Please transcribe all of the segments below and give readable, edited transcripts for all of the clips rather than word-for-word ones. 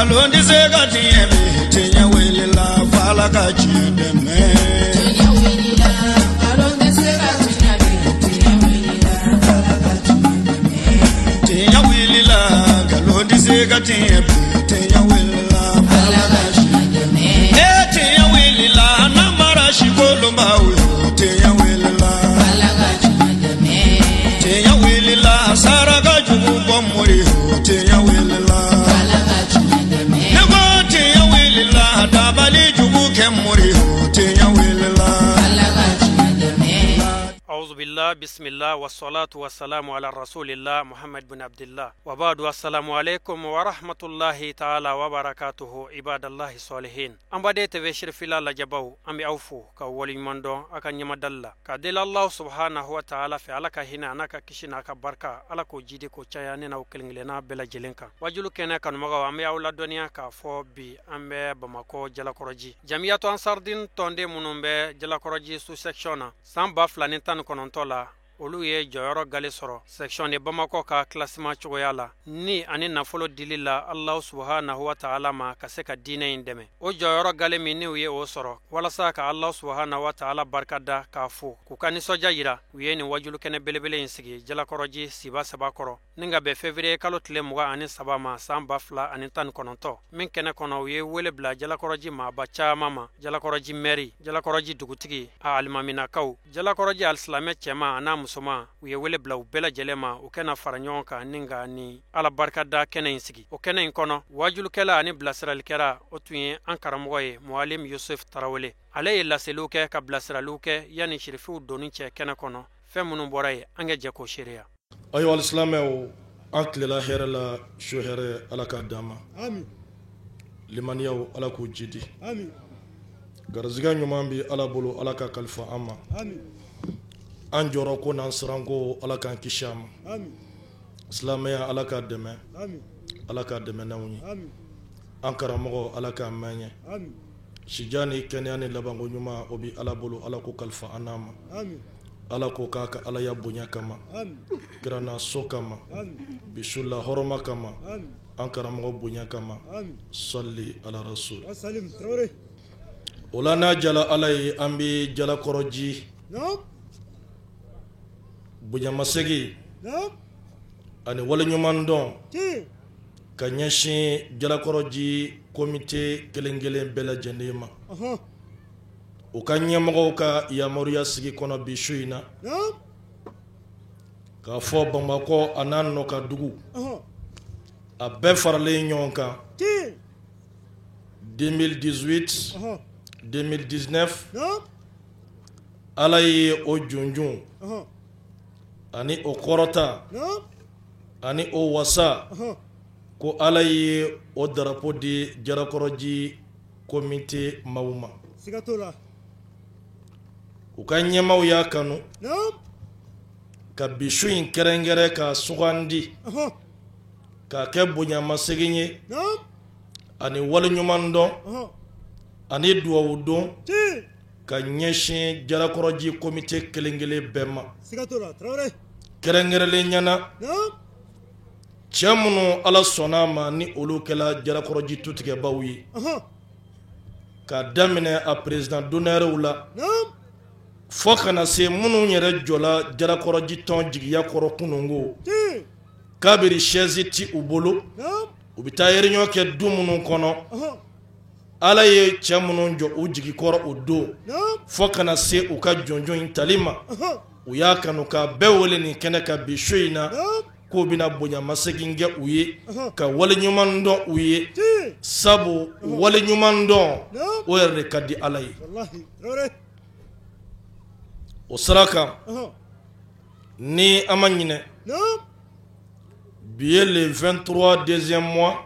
Nkalon tɛ se ka tiɲɛ bi, tiɲɛ wulila f'Ala ka tiɲɛ dɛmɛ. Tiɲɛ wulila, nkalon tɛ se ka tiɲɛ bi, tiɲɛ wulila f'Ala ka tiɲɛ dɛmɛ. Tiɲɛ wulila, nkalon tɛ se ka tiɲɛ bi, tiɲɛ wulila f'Ala ka tiɲɛ dɛmɛ. Ee tiɲɛ wulila, namara si kolonbaw yo, tiɲɛ wulila f'Ala ka tiɲɛ dɛmɛ. Tiɲɛ wulila, saraka jugu bɔ mori yo, tiɲɛ wulila f'Ala ka tiɲɛ dɛmɛ. Ne ko tiɲɛ wulila, dabali jugu kɛ mori yo, tiɲɛ wulila f'Ala ka tiɲɛ dɛmɛ. أعوذ بالله بسم الله والصلاة والسلام على رسول الله محمد بن عبد الله وبعد السلام عليكم ورحمة الله تعالى وبركاته عباد الله الصالحين an baden TV Sirifila lajɛbaw an bɛ aw fo ka waleɲuman dɔn a ka ɲɛmadali la ka deli Allah subhanahu wa ta'ala fɛ Ala ka hinɛ a n'a ka kisi n'a ka barika Ala k'o jidi k'o caya ne n'aw kelen kelenna bɛɛ lajɛlen kan wajulu kɛnɛ kanubagaw an bɛ aw ladɔnniya k'a fɔ bi an bɛ Bamakɔ Jalakɔrɔji Jamiyatu Ansardin tɔnden minnu bɛ Jalakɔrɔji sous section na san 2019 la olu ye jɔyɔrɔ gale sɔrɔ section de Bamakɔ ka classement cogoya la ni ani nafolo dili la Allah subhanahu wa ta'ala ma ka se ka diinɛ in dɛmɛ o jɔyɔrɔ gale min n'u ye o sɔrɔ walasa ka Allah subhanahu wa ta'ala barika da k'a fo k'u ka nisɔndiya yira u ye nin wajulu kɛnɛ belebele in sigi Jalakɔrɔji siba saba kɔrɔ ni ka bɛn février kalo tile 23 ma san 2019 min kɛnɛ kɔnɔ u ye wele bila Jalakɔrɔji maaba caman ma Jalakɔrɔji mɛri Jalakɔrɔji dugutigi a alimaminakaw Jalakɔrɔji alisilamɛ cɛman a n'a musoman u ye wele bila u bɛɛ lajɛlen ma u kɛna fara ɲɔgɔn kan ni ka nin Ala barikada kɛnɛ in sigi o kɛnɛ in kɔnɔ wajulukɛla ani bilasiralikɛla o tun ye an karamɔgɔ ye Mualim Yusuf Tarawele ale ye laseliw kɛ ka bilasiraliw kɛ yanni sirifiw donni cɛ kɛnɛ kɔnɔ fɛn minnu bɔra yen an ka jɛ k'o seereya. Ayiwa alisilamɛw an tilela hɛrɛ la su hɛrɛ Ala k'a d'an ma limaniyaw Ala k'u jidi garizigɛ ɲuman bi Ala bolo Ala ka kalifa an ma an jɔrɔ ko n'an siranko Ala k'an kisi a ma silamɛya Ala k'a dɛmɛ Ala k'a dɛmɛ n'anw ye an karamɔgɔ Ala k'a mɛn ɲɛ sijan ni kɛnɛya ni labanko ɲuman o bi Ala bolo Ala k'o kalifa an n'a ma Ala ko k'a ka Alaya bonya kama kira n'a so kama bi su la hɔrɔma kama an karamɔgɔ bonya kama sali ala rasul o la n'a jala Ala ye an bɛ Jalakɔrɔji bonyamasegin ani waleɲuman dɔn ka ɲɛsin Jalakɔrɔji komite kelen kelen bɛɛ lajɛlen ma u ka ɲɛmɔgɔw ka yamaruya sigi kɔnɔ bi su in na k'a fɔ Bamakɔ a n'a nɔ ka dugu a bɛɛ faralen ɲɔgɔn kan 2018 2019 Ala ye o junjun ani o kɔrɔta ani o wasa ko Ala ye o darapo di Jalakɔrɔji komite maaw ma u ka ɲɛmaw y'a kanu ka bi su in kɛrɛnkɛrɛn ka sugandi k'a kɛ bonyamasegin ye ani waleɲuman dɔn ani duwawu don ka ɲɛsin Jalakɔrɔji komite kelen kelen bɛɛ ma kɛrɛnkɛrɛnlen ɲɛna cɛ minnu Ala sɔnna a ma ni olu kɛla Jalakɔrɔji tutigɛbaw ye k'a daminɛ a président d'honneur la fo ka na se minnu yɛrɛ jɔla Jalakɔrɔji tɔn jigiya kɔrɔ kununko kabiri chaise ti u bolo u bɛ taa réunion kɛ du minnu kɔnɔ Ala ye cɛ minnu jɔ u jigi kɔrɔ o don fo ka na se u ka jɔnjɔn in tali ma u y'a kanu k'a bɛɛ wele nin kɛnɛ kan bi su in na k'o bɛna bonyamasegin kɛ u ye ka waleɲuman dɔn u ye sabu waleɲuman dɔn o yɛrɛ de ka di Ala ye o sira kan ni an ma ɲinɛ bi ye le 23 deuxième mois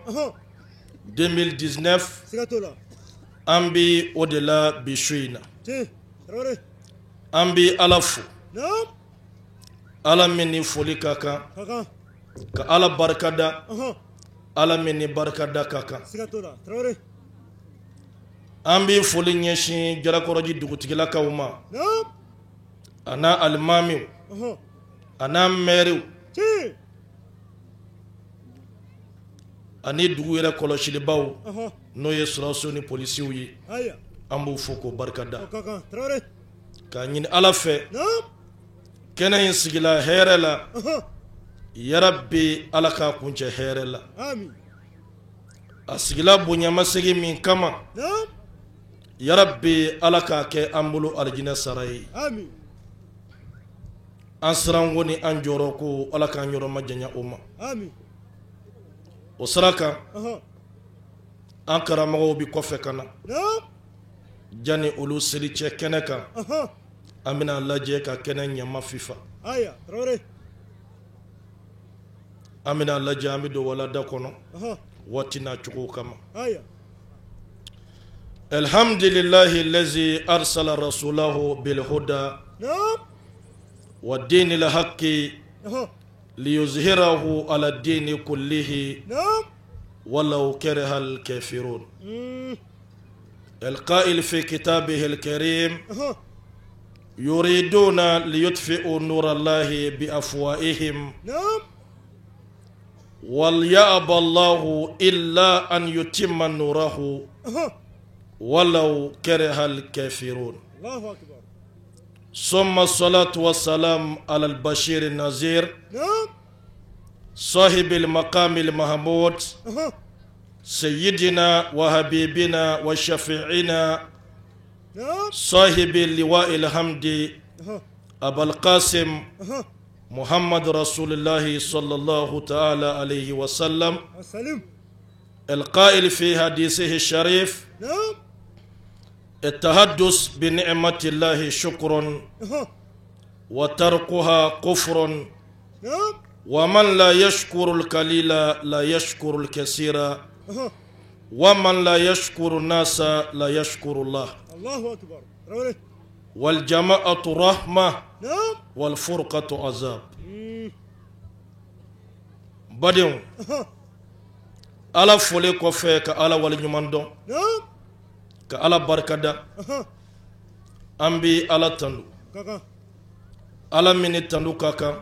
2019 an bɛ o de la bi su in na an bɛ Ala fo Ala min ni foli ka kan ka Ala barikada Ala min ni barikada ka kan an bɛ foli ɲɛsin Jalakɔrɔji dugutigilakaw ma a n'a alimamiw a n'a mɛriw Ani dugu yɛrɛ kɔlɔsilibaw, n'o ye sɔrɔdasiw ni polisiw ye, an b'u fo k'o barikada, k'a ɲini Ala fɛ kɛnɛ in sigila hɛrɛ la, yarabi Ala k'a kuncɛ hɛrɛ la. A sigila bonyamasegin min kama, yarabi Ala k'a kɛ an bolo alijinɛ sara ye. An siranko ni an jɔrɔ ko Ala k'an yɔrɔ majanya o ma. O sira kan, an karamɔgɔw bɛ kɔfɛ ka na. Janni olu seli cɛ kɛnɛ kan, an bɛna lajɛ ka kɛnɛ ɲama fifa. An bɛna lajɛ, an bɛ don walanda kɔnɔ waati n'a cogo kama. Alhamdulillahi allazi arsala rasulahu bil huda wa dinil haqqi liyuzhirahu ala dini kullihi walaw karihal kafirun. Alqa'il fi kitabihil karim yuriduna liyutfi'u nurallahi bi afwahihim wal ya'ba Allahu illa an yutimma nurahu walaw karihal kafirun. Summa salatu wassalam ala al-bashir an-nazir sahibil maqamil mahmud sayyidina wa habibina wa shafi'ina sahibi liwa'il hamdi abul qasim muhammad rasulillahi sallallahu ta'ala alayhi wa sallam القائل في حديثه الشريف التحدث بنعمة الله شكر وتركها كفر ومن لا يشكر القليل لا يشكر الكثير ومن لا يشكر الناس لا يشكر الله. الله أكبر. والجماعة رحمة والفرقة عذاب. Badenw, Ala folen kɔfɛ ka Ala waleɲuman dɔn, ka Ala barikada, an bɛ Ala tanu, Ala min ni tanu ka kan,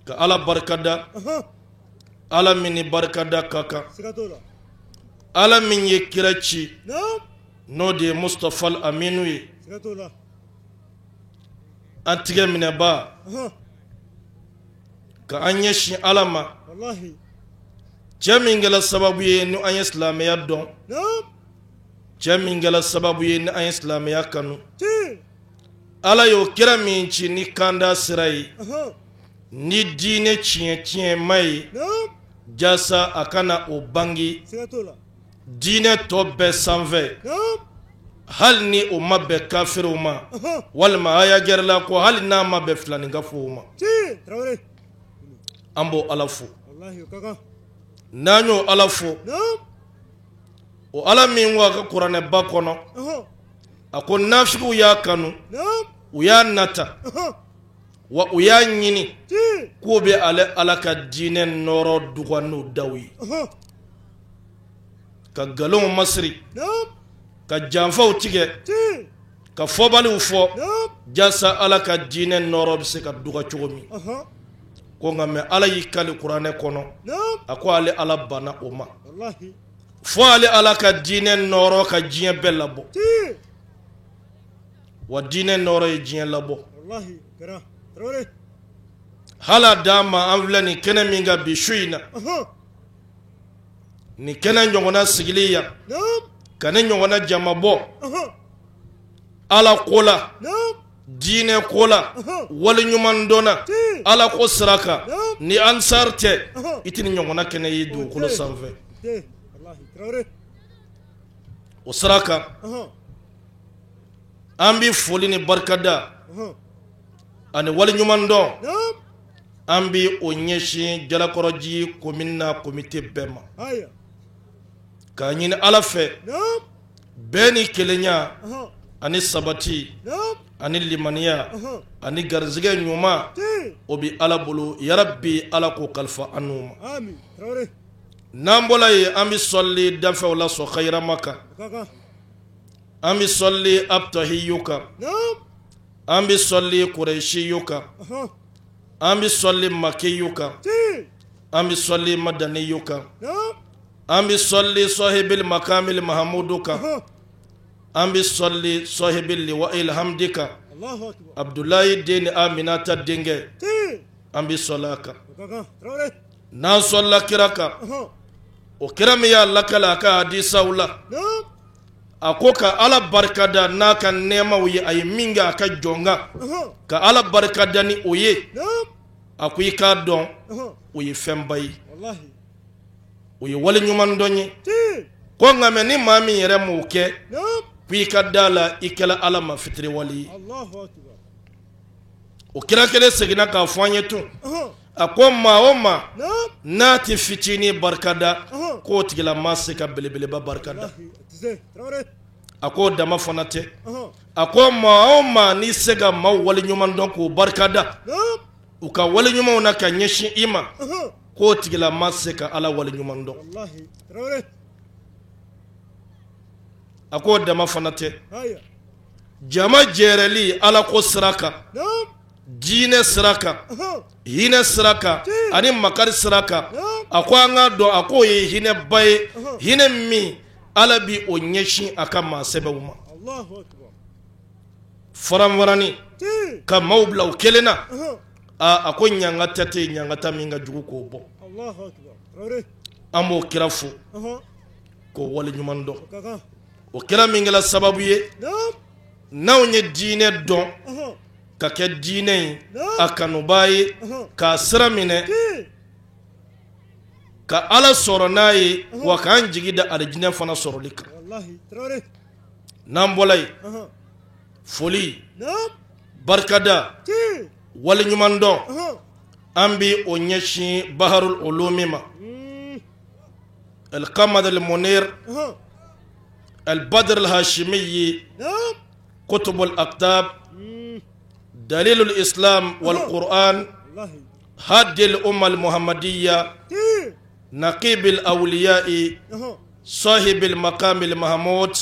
ka Ala barikada, Ala min ni barikada ka kan, Ala min ye kira ci, n'o de ye Mustafa Aminu ye, an tigɛ minɛba, ka an ɲɛsin Ala ma, cɛ min kɛla sababu ye ni an ye silamɛya dɔn, cɛ min kɛla sababu ye ni an ye silamɛya kanu, Ala y'o kira min ci ni kanda sira ye, ni diinɛ tiɲɛ tiɲɛma ye, jasa a kana o bange diinɛ tɔ bɛɛ sanfɛ, hali ni o ma bɛn kafiriw ma, walima aya gɛrɛla ko hali n'a ma bɛn filaninkafow ma. An b'o Ala fo. N'an y'o Ala fo, o Ala min ko a ka kuranɛba kɔnɔ, a ko nafigiw y'a kanu, u y'a nata, wa u y'a ɲini k'u bɛ ale Ala ka diinɛ nɔɔrɔ duga n'u daw ye, ka nkalonw masiri, ka janfaw tigɛ, ka fɔbaliw fɔ, jasa Ala ka diinɛ nɔɔrɔ bɛ se ka duga cogo min. Ko nka mɛ Ala y'i kali kuranɛ kɔnɔ, a ko ale Ala banna o ma, fo ale Ala ka diinɛ nɔɔrɔ ka diɲɛ bɛɛ labɔ. Wa diinɛ nɔɔrɔ ye diɲɛ labɔ. Hali a d'an ma, an filɛ nin kɛnɛ min kan bi su in na, nin kɛnɛ ɲɔgɔnna sigili yan, ka ne ɲɔgɔnna jama bɔ Ala ko la, diinɛ ko la, waleɲuman dɔnna Ala ko sira kan, ni ansar tɛ, i tɛ nin ɲɔgɔnna kɛnɛ ye dugukolo sanfɛ. O sira kan, an bɛ foli ni barikada ani waleɲuman dɔn, an bɛ o ɲɛsin Jalakɔrɔji commune n'a comité bɛɛ ma, k'a ɲini Ala fɛ bɛɛ ni kelenya ani sabati ani limaniya ani garizigɛ ɲuman, o bɛ Ala bolo. Yarabi Ala k'o kalifa an n'u ma. N'an bɔra yen, an bɛ sɔli danfɛnw la sɔn kayirama kan, an bɛ sɔli abutahiyu kan, an bɛ sɔli kurɛsiyu kan, an bɛ sɔli makiyu kan, An bɛ sɔli madaniyu kan, an bɛ sɔli sɔhibil makamil mahamudu kan, an bɛ sɔli sɔhibil liwa'il hamdi kan, Abudulayi den ni Aminata denkɛ, an bɛ sɔli a kan. N'an sɔlila kira kan, o kira min y'a lakali a ka hadisaw la, a ko ka Ala barika da n'a ka nɛɛmaw ye, a ye min kɛ a ka jɔn kan, ka Ala barika da ni o ye, a ko i k'a dɔn o ye fɛnba ye, o ye wale ɲuman dɔn ye. Ko nka mɛ ni maa min yɛrɛ m'o kɛ, ko i ka da la i kɛla Ala ma fitiriwale ye. O kira kelen seginna k'a fɔ an ye tun, a ko maa o maa n'a tɛ fitinin barika da, k'o tigilama se ka belebeleba barika da. A k'o dama fana tɛ, a ko maa o maa n'i se ka maaw wale ɲuman dɔn k'o barika da u ka wale ɲumanw na ka ɲɛsin i ma, k'o tigilama se ka Ala wale ɲuman dɔn. A k'o dama fana tɛ, jama jɛrɛli Ala ko sira kan, diinɛ sira kan, hinɛ sira kan ani makari sira kan, a ko an k'a dɔn, a k'o ye hinɛba ye, hinɛ min Ala bi o ɲɛsin a ka maa sɛbɛw ma. Faranfarani ka maaw bila u kelen na, a ko ɲangata tɛ yen, ɲangata min ka jugu k'o bɔ. An b'o kira fo k'o wale ɲuman dɔn, o kira min kɛra sababu ye n'anw ye diinɛ dɔn ka kɛ diinɛ ye a kanubaa ye, k'a sira minɛ ka Ala sɔrɔ n'a ye, wa k'an jigi da alijinɛ fana sɔrɔli kan. N'an bɔla yen, foli, barikada, wale ɲuman dɔn, an bɛ o ɲɛsin Baharul Ulumi ma, Al-Qamar al-Munir, Al-Badr al-Hashimi, Kutub al-Aqtab, Dalil al-Islam wal-Quran, Hadi al-Umma al-Muhammadiyya, Naqib al-Awliya'i, Sahib al-Maqam al-Mahmud,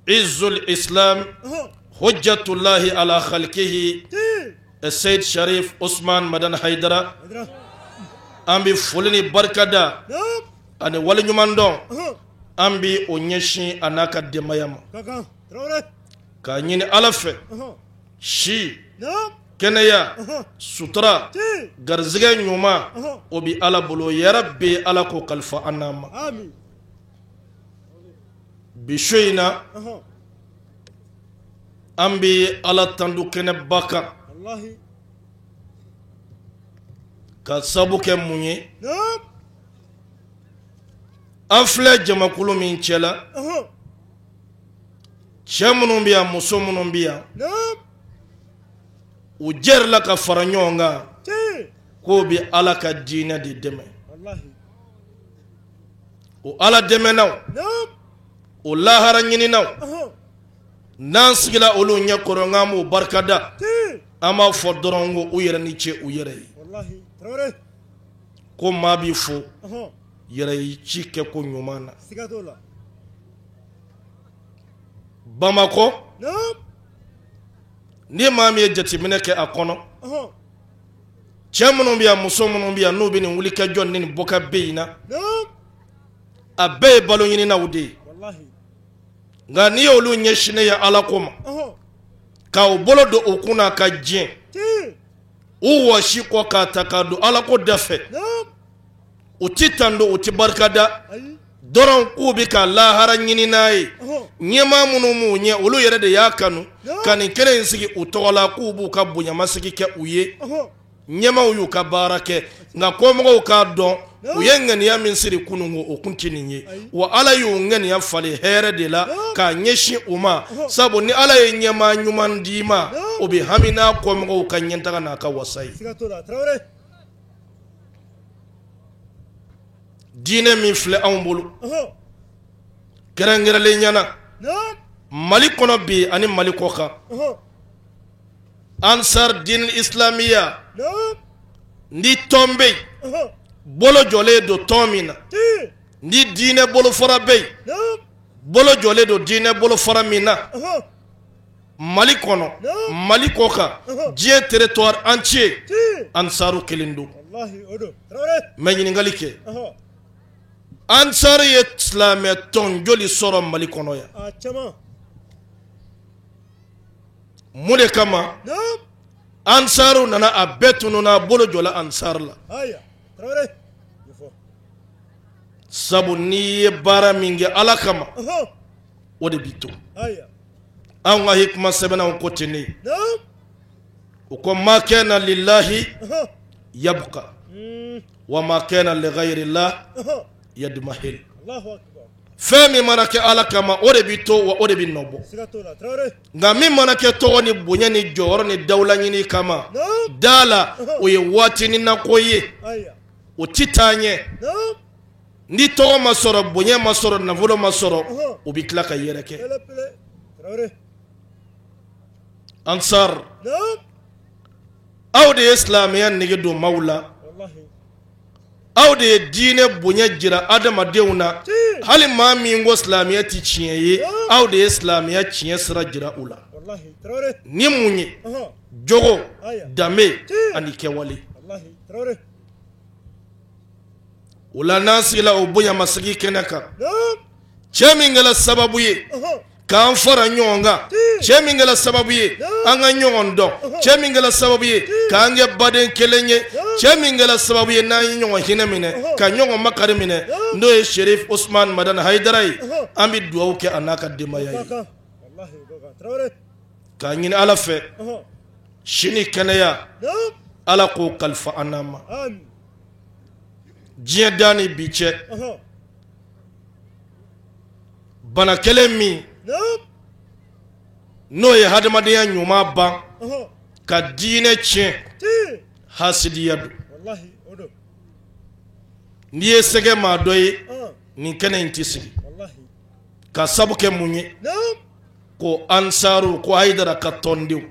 Izzul Islam, Hujjatullahi ala khalqihi, Sayyid Sharif Osman Madan Haidara. An bɛ foli ni barikada ani wale ɲuman dɔn, an bɛ o ɲɛsin a n'a ka denbaya ma, k'a ɲini Ala fɛ si, kɛnɛya, sutura, garizigɛ ɲuman, o bɛ Ala bolo, yarabi Ala k'o kalifa an n'a ma. Bi su in na, an bɛ Ala tandu kɛnɛba kan ka sabu kɛ mun ye? An filɛ jamakulu min cɛla, cɛ minnu bɛ yan, muso minnu bɛ yan, u jɛrila ka fara ɲɔgɔn kan k'o bɛ Ala ka diinɛ de dɛmɛ. O Ala dɛmɛnaw, o lahara ɲininaw, n'an sigila olu ɲɛ kɔrɔ k'an b'u barikada, an b'a fɔ dɔrɔn ko u yɛrɛ ni ce u yɛrɛ ye. Ko maa b'i fo yɛrɛ ye ci kɛ ko ɲuman na. Bamakɔ, ni maa min ye jateminɛ kɛ a kɔnɔ, cɛ minnu bɛ yan, muso minnu bɛ yan, n'u bɛ nin wulikajɔ ni nin bɔka bɛ in na, a bɛɛ ye balo ɲininaw de ye. Nka n'i y'olu ɲɛsinnen ye Ala ko ma, k'u bolo don u kun na ka diɲɛ u wɔsi kɔ k'a ta k'a don Ala ko da fɛ, u ti tando, u ti barikada dɔrɔn k'u bɛ ka lahara ɲini n'a ye. Ɲɛmaa minnu m'u ɲɛ, olu yɛrɛ de y'a kanu ka nin kɛnɛ in sigi u tɔgɔ la, k'u b'u ka bonyamasigi kɛ u ye. Ɲɛmaaw y'u ka baara kɛ, nka kɔmɔgɔw k'a dɔn u ye ŋaniya min siri kunun ko o kun tɛ nin ye. Wa Ala y'u ŋaniya falen hɛrɛ de la k'a ɲɛsin u ma, sabu ni Ala ye ɲɛmaa ɲuman d'i ma, o bɛ hami n'a kɔmɔgɔw ka ɲɛtaga n'a ka wasa ye. Diinɛ min filɛ anw bolo kɛrɛnkɛrɛnlenya na Mali kɔnɔ bi ani Mali kɔ kan, Ansar Din Islamiya, ni tɔn bɛ yen, bolo jɔlen don tɔn min na, ni diinɛ bolofara bɛ yen, bolo jɔlen don diinɛ bolofara min na. Mali kɔnɔ, Mali kɔkan, diɲɛ territoire entier, ansaru kelen don. N bɛ ɲininkali kɛ, ansaru ye silamɛ tɔn joli sɔrɔ Mali kɔnɔ yan? Mun de kama ansaru nana a bɛɛ tununna, a bolo jɔla ansaru la? Sabu n'i ye baara min kɛ Ala kama, o de b'i to. Anw ka hikima sɛbɛnnaw ko ten ne, u ko ma kana lillahi yabqa wa ma kana li ghayrillah yadmahil. Fɛn min mana kɛ Ala kama, o de b'i to, wa o de bɛ nɔ bɔ. Nka min mana kɛ tɔgɔ ni bonya ni jɔyɔrɔ ni dawula ɲini kama, da la, o ye waatinin na ko ye, o ti taa ɲɛ. Ni tɔgɔ ma sɔrɔ, bonya ma sɔrɔ, nafolo ma sɔrɔ, o bɛ tila ka yɛrɛ kɛ. Ansar, aw de ye silamɛya nege don maaw la, aw de ye diinɛ bonya jira adamadenw na. Hali maa min ko silamɛya tɛ tiɲɛ ye, aw de ye silamɛya tiɲɛ sira jira u la ni mun ye? Jogo, danbe ani kɛwale. O la, n'an sigila o bonyamasigi kɛnɛ kan, cɛ min kɛra sababu ye k'an fara ɲɔgɔn kan, cɛ min kɛra sababu ye an ka ɲɔgɔn dɔn, cɛ min kɛra sababu ye k'an kɛ baden kelen ye, cɛ min kɛra sababu ye n'an ye ɲɔgɔn hinɛ minɛ, ka ɲɔgɔn makari minɛ, n'o ye Sherif Osman Madani Hayidara ye, an bɛ dugawu kɛ a n'a ka denbaya ye, k'a ɲini Ala fɛ sini kɛnɛya, Ala k'o kalifa an n'an ma. Diɲɛ dan ni bi cɛ, bana kelen min n'o ye hadamadenya ɲuman ban ka diinɛ tiɲɛ, hasidiya don. N'i ye sɛgɛ maa dɔ ye, nin kɛnɛ in tɛ sigi ka sabu kɛ mun ye? Ko ansaru, ko Hayidara ka tɔndenw.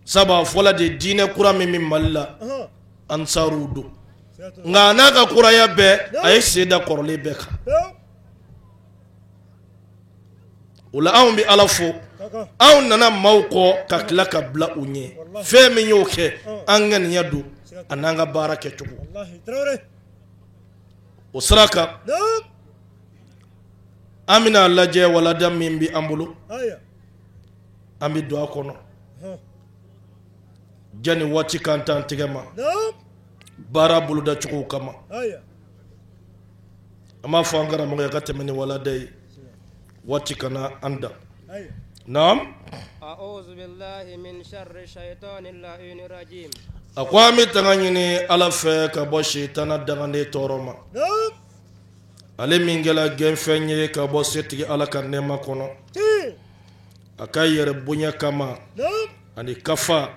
Sabu a fɔla de, diinɛ kura min bɛ Mali la, ansaru don. Nka n'a ka kuraya bɛɛ, a ye sen da kɔrɔlen bɛɛ kan. O la, anw bɛ Ala fo, anw nana maaw kɔ ka tila ka bila u ɲɛ. Fɛn min y'o kɛ, an ŋaniya don a n'an ka baara kɛcogo. O sira kan, an bɛna lajɛ walada min bɛ an bolo, an bɛ don a kɔnɔ jani waati kan t'an tigɛ ma baara bolodacogo kama. An b'a fɔ an karamɔgɔ ka tɛmɛ ni walada ye, waati kana an da. Naam. A ko an bɛ tanga ɲini Ala fɛ ka bɔ sitana dangaden tɔɔrɔ ma, ale min kɛra gɛnfɛn ye ka bɔ setigi Ala ka nɛɛma kɔnɔ, a ka yɛrɛ bonya kama ani kafa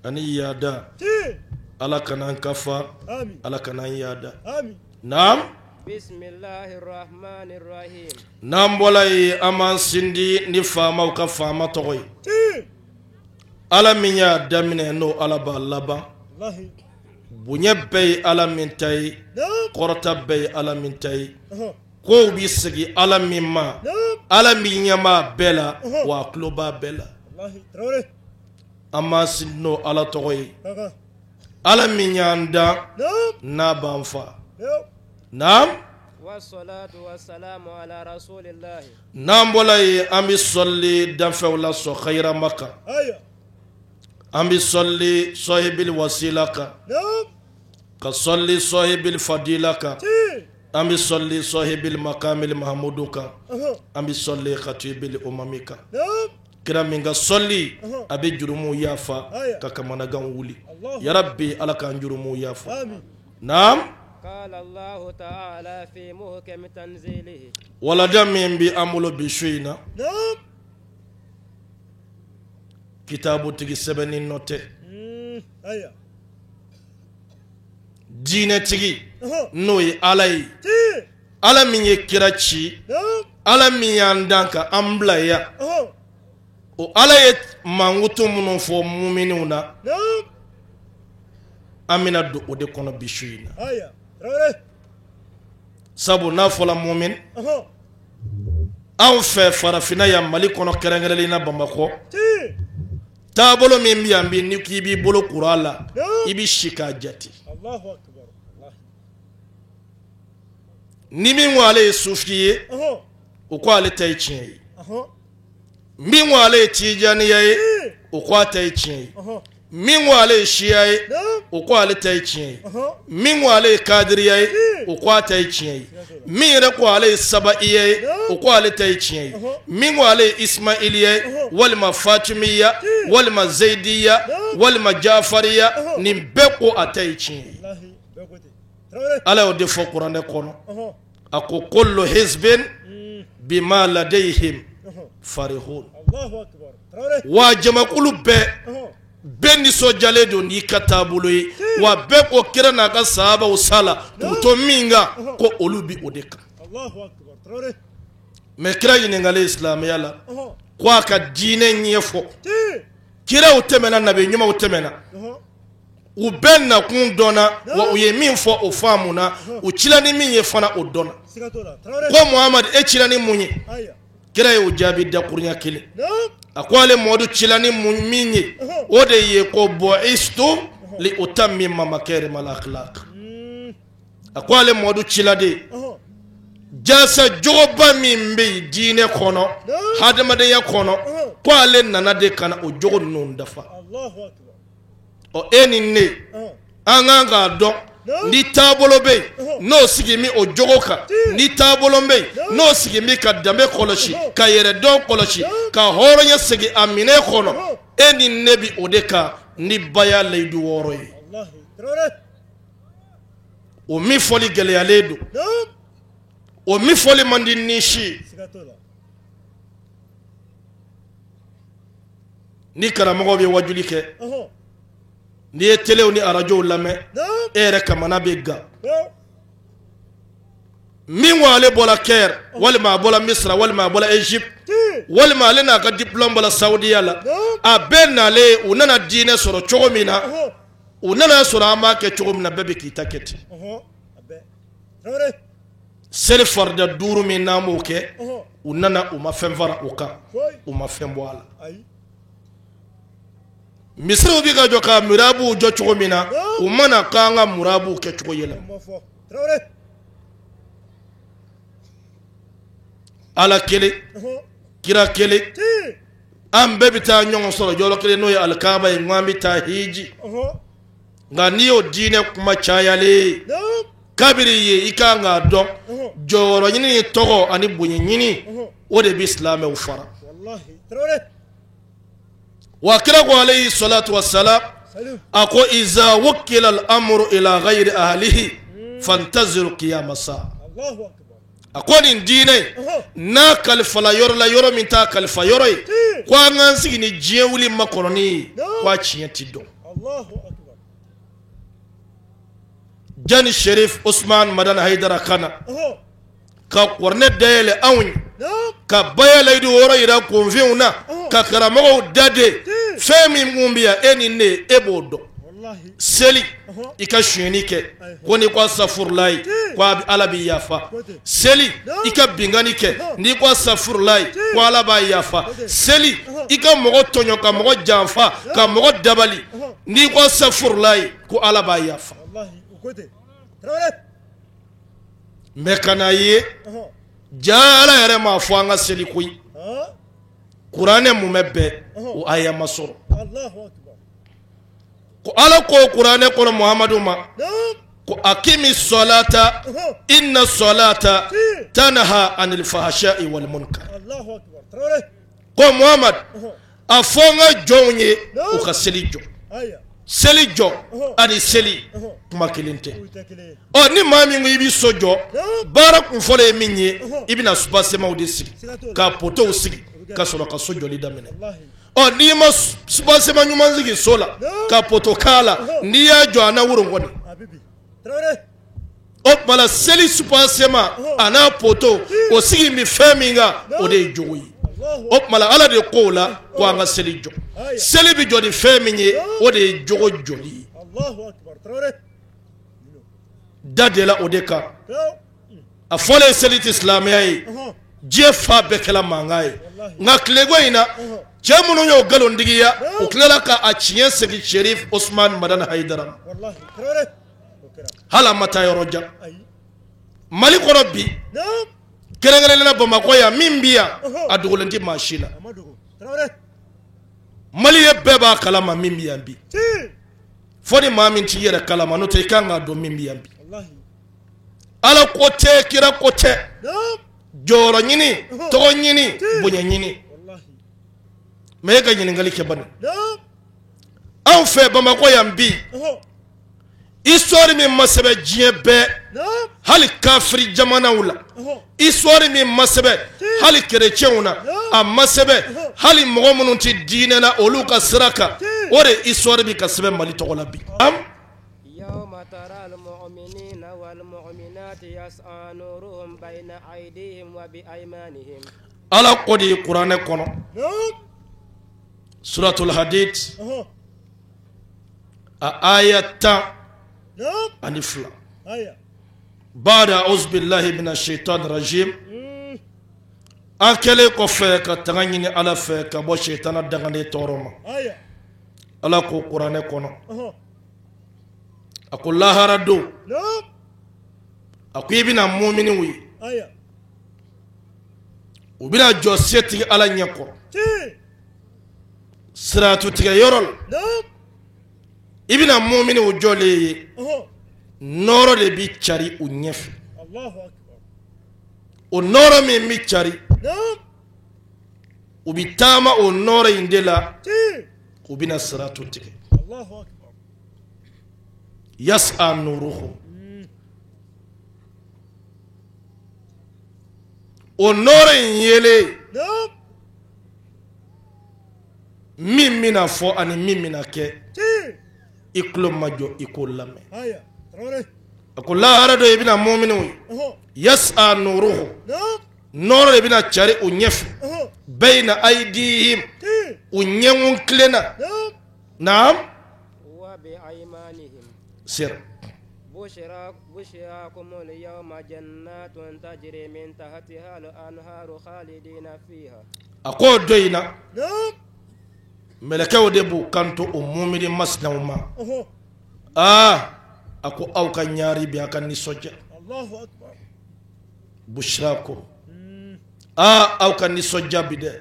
ani yaada. Ala kana an kafa, Ala kana an yaada. Naam. N'an bɔla yen, an b'an sindi ni faamaw ka faama tɔgɔ ye. Ala min y'a daminɛ, n'o Ala b'a laban. Bonya bɛɛ ye Ala min ta ye, kɔrɔta bɛɛ ye Ala min ta ye, kow bɛ segin Ala min ma, Ala min ɲɛ b'a bɛɛ la, wa a tulo b'a bɛɛ la, an b'an sindi n'o Ala tɔgɔ ye, Ala min y'an dan n'a b'an fa. Naam. N'an bɔla yen, an bɛ sɔli danfɛnw la sɔn xayirama kan, an bɛ sɔli sɔhibili wasila kan, ka sɔli sɔhibili fadila kan, an bɛ sɔli sɔhibili makamili mahamudu kan, an bɛ sɔli katibili umami kan, kira min ka sɔli a bɛ jurumu yafa ka kamanagan wuli. Yarabi, Ala k'an jurumu yafa. Naam. Walada min bɛ an bolo bi su in na, kitabutigi sɛbɛnni nɔ tɛ. Diinɛtigi, n'o ye Ala ye, Ala min ye kira ci, Ala min y'an dan ka an bila yan, o Ala ye mankutu minnu fɔ muminiw na, an bɛna don o de kɔnɔ bi su in na. Sabu n'a fɔla mumin, Anw fɛ farafinna yan, Mali kɔnɔ, kɛrɛnkɛrɛnlen na Bamakɔ, taabolo min bɛ yan bi, ni k'i b'i bolo kuru a la, i bɛ si k'a jate. Ni min ko ale ye sufi ye, o ko ale ta ye tiɲɛ ye. Min ko ale ye tijaniya ye, o ko a ta ye tiɲɛ ye. Min ko ale ye siya ye, o ko ale ta ye tiɲɛ ye. Min ko ale ye kadiriya ye, o ko a ta ye tiɲɛ ye. Min yɛrɛ ko ale ye sabaiya ye, o ko ale ta ye tiɲɛ ye. Min ko ale ye ismailiya ye, walima fatimiya, walima zeyidiya, walima jafariya, nin bɛɛ ko a ta ye tiɲɛ ye. Ala y'o de fɔ kuranɛ kɔnɔ. A ko kullu hizbin bima ladayhim farihun. Wa jamakulu bɛɛ bɛɛ nisɔndiyalen don n'i ka taabolo ye, wa bɛɛ ko kira n'a ka sahabaw sala k'u to min kan, ko olu bi o de kan. Mais kira ɲininkalen silamɛya la ko a ka diinɛ ɲɛfɔ, kiraw tɛmɛna, nabi ɲumanw tɛmɛna, u bɛɛ nakun dɔnna, wa u ye min fɔ o faamuna, u cila ni min ye fana o dɔnna. Ko Muhamadu, e cila ni mun ye? Kira y'o jaabi dakurunya kelen. A ko ale Mamadu cila ni min ye, o de ye ko bu'istu li utammima makarimal akhlaq. A ko ale Mamadu cila de jasa jogoba min bɛ yen diinɛ kɔnɔ, hadamadenya kɔnɔ, ko ale nana de ka na o jogo ninnu dafa. Ɔ, e ni ne, an kan k'a dɔn ni taabolo bɛ yen n'o sigi min o jogo kan, ni taabolo bɛ yen n'o sigi min ka danbe kɔlɔsi, ka yɛrɛdɔn kɔlɔsi, ka hɔrɔnya segin a minɛ kɔnɔ, e ni ne bi o de kan ni baya layidu 6 ye. O min fɔli gɛlɛyalen don, o min fɔli man di ni si ye. Ni karamɔgɔ bɛ wajuli kɛ, n'i ye telew ni arajow lamɛn, e yɛrɛ kamana bɛ gan. Min ko ale bɔra Caire, walima a bɔra Misira, walima a bɔra Égypte, walima ale n'a ka diplôme bɔra Saudiya la, a bɛɛ nalen, u nana diinɛ sɔrɔ cogo min na, u nana sɔrɔ an b'a kɛ cogo min na, bɛɛ bɛ k'i ta kɛ ten. Seli farida 5 min n'an b'o kɛ, u nana u ma fɛn fara o kan, u ma fɛn bɔ a la. Misiriw bɛ ka jɔ ka mirabuw jɔ cogo min na, u ma na k'an ka murabuw kɛ cogo yɛlɛma. Ala kelen, kira kelen, an bɛɛ bɛ taa ɲɔgɔn sɔrɔ yɔrɔ kelen, n'o ye alikaba ye, n bɛ taa hiji. Nka n'i y'o diinɛ kuma cayalen kabiri ye, i kan k'a dɔn jɔyɔrɔ ɲini ni tɔgɔ ani bonya ɲini, o de bɛ silamɛw fara. Wa kira ko alayhi salatu wassalam, a ko iza wukila al-amru ila ghayri ahlihi fantaziru qiyama saa. A ko nin diinɛ n'a kalifala yɔrɔ la, yɔrɔ min t'a kalifa yɔrɔ ye, ko an k'an sigi ni diɲɛ wuli makɔnɔni ye, ko a tiɲɛ ti dɔn. Jani Sherif Osman Madani Hayidara ka na ka kuranɛ dayɛlɛ anw ye, ka baya layidu 6 yira kunfinw na, ka karamɔgɔw dade fɛn min kun bɛ yan, e ni ne, e b'o dɔn. Seli, i ka sonyɛni kɛ, ko n'i ko asafurulayi, ko Ala b'i yafa. Seli, i ka binkanni kɛ, n'i ko asafurulayi, ko Ala b'a yafa. Seli, i ka mɔgɔ tɔɲɔ, ka mɔgɔ janfa, ka mɔgɔ dabali, n'i ko asafurulayi, ko Ala b'a yafa. Mais ka n'a ye ja Ala yɛrɛ m'a fɔ an ka seli koyi, kuranɛ mumɛ bɛɛ o aya ma sɔrɔ. Ko Ala ko kuranɛ kɔnɔ Muhamadu ma ko akimi sɔlata inna sɔlata tanha anil fahasha'i wal munkar. Ko Muhamadu, a fɔ n ka jɔnw ye u ka seli jɔ. Seli jɔ ani seli kuma kelen tɛ. Ɔ, ni maa min ko i bɛ so jɔ, baara kun fɔlɔ ye min ye, i bɛna subasemaw de sigi, ka potow sigi, ka sɔrɔ ka so jɔli daminɛ. Ɔ, n'i ma subasema ɲuman sigi so la, ka poto k'a la, n'i y'a jɔ, a na woro kɔni. O tuma la, seli subasema a n'a poto, o sigi bɛ fɛn min kan, o de ye jogo ye. O tuma la, Ala de ko o la ko an ka seli jɔ. Seli bɛ jɔ ni fɛn min ye, o de ye jogo jɔli ye. Da de la o de kan, a fɔlen seli tɛ silamɛya ye. Diɲɛ fan bɛɛ kɛla mankan ye nka tileko in na cɛ minnu y'o nkalontigiya u tilala ka a tiɲɛ segin Cherif Ousmane Madani Haidara ma hali a ma taa yɔrɔ jan Mali kɔnɔ bi kɛrɛnkɛrɛnnenya la Bamakɔ yan min bi yan a dogolen tɛ maa si la Maliyɛn bɛɛ b'a kalama min bi yan bi fo ni maa min t'i yɛrɛ kalama n'o tɛ i kan k'a dɔn min bi yan bi Ala ko tɛ kira ko tɛ jɔyɔrɔ ɲini tɔgɔ ɲini bonya ɲini mais e ka ɲininkali kɛ bani anw fɛ Bamakɔ yan bi histoire min ma sɛbɛn diɲɛ bɛɛ hali kafiri jamanaw la histoire min ma sɛbɛn hali kerecɛnw na a ma sɛbɛn hali mɔgɔ minnu tɛ diinɛ na olu ka sira kan o de histoire bɛ ka sɛbɛn Mali tɔgɔ la bi Ala ko de ye kuranɛ kɔnɔ suratul hadid a aya 12 baada auzubillahi mina shaitani rajim an kɛlen kɔfɛ ka tanga ɲini Ala fɛ ka bɔ sitana dangaden tɔɔrɔ ma Ala ko kuranɛ kɔnɔ a ko lahara don a ko i bɛna muminiw ye u bɛna jɔ setigi Ala ɲɛ kɔrɔ siratu tigɛ yɔrɔ la i bɛna muminiw jɔlen ye nɔɔrɔ de bɛ cari u ɲɛfɛ o nɔɔrɔ min bɛ cari u bɛ taama o nɔɔrɔ in de la u bɛna siratu tigɛ yas'a nuruhum o nɔɔrɔ in yelen min bɛna fɔ ani min bɛna kɛ i tulo majɔ i k'o lamɛn a ko lahara don i bɛna muminiw ye yas'a nuruhum nɔɔrɔ de bɛna cari u ɲɛfɛ bayna aydihim u ɲɛkun tilen na naam sera a ko o don in na mɛlɛkɛw de b'u kanto o mumini masinaw ma aa a ko aw ka ɲaari bi a ka nisɔndiya bushrakum aa aw ka nisɔndiya bi dɛ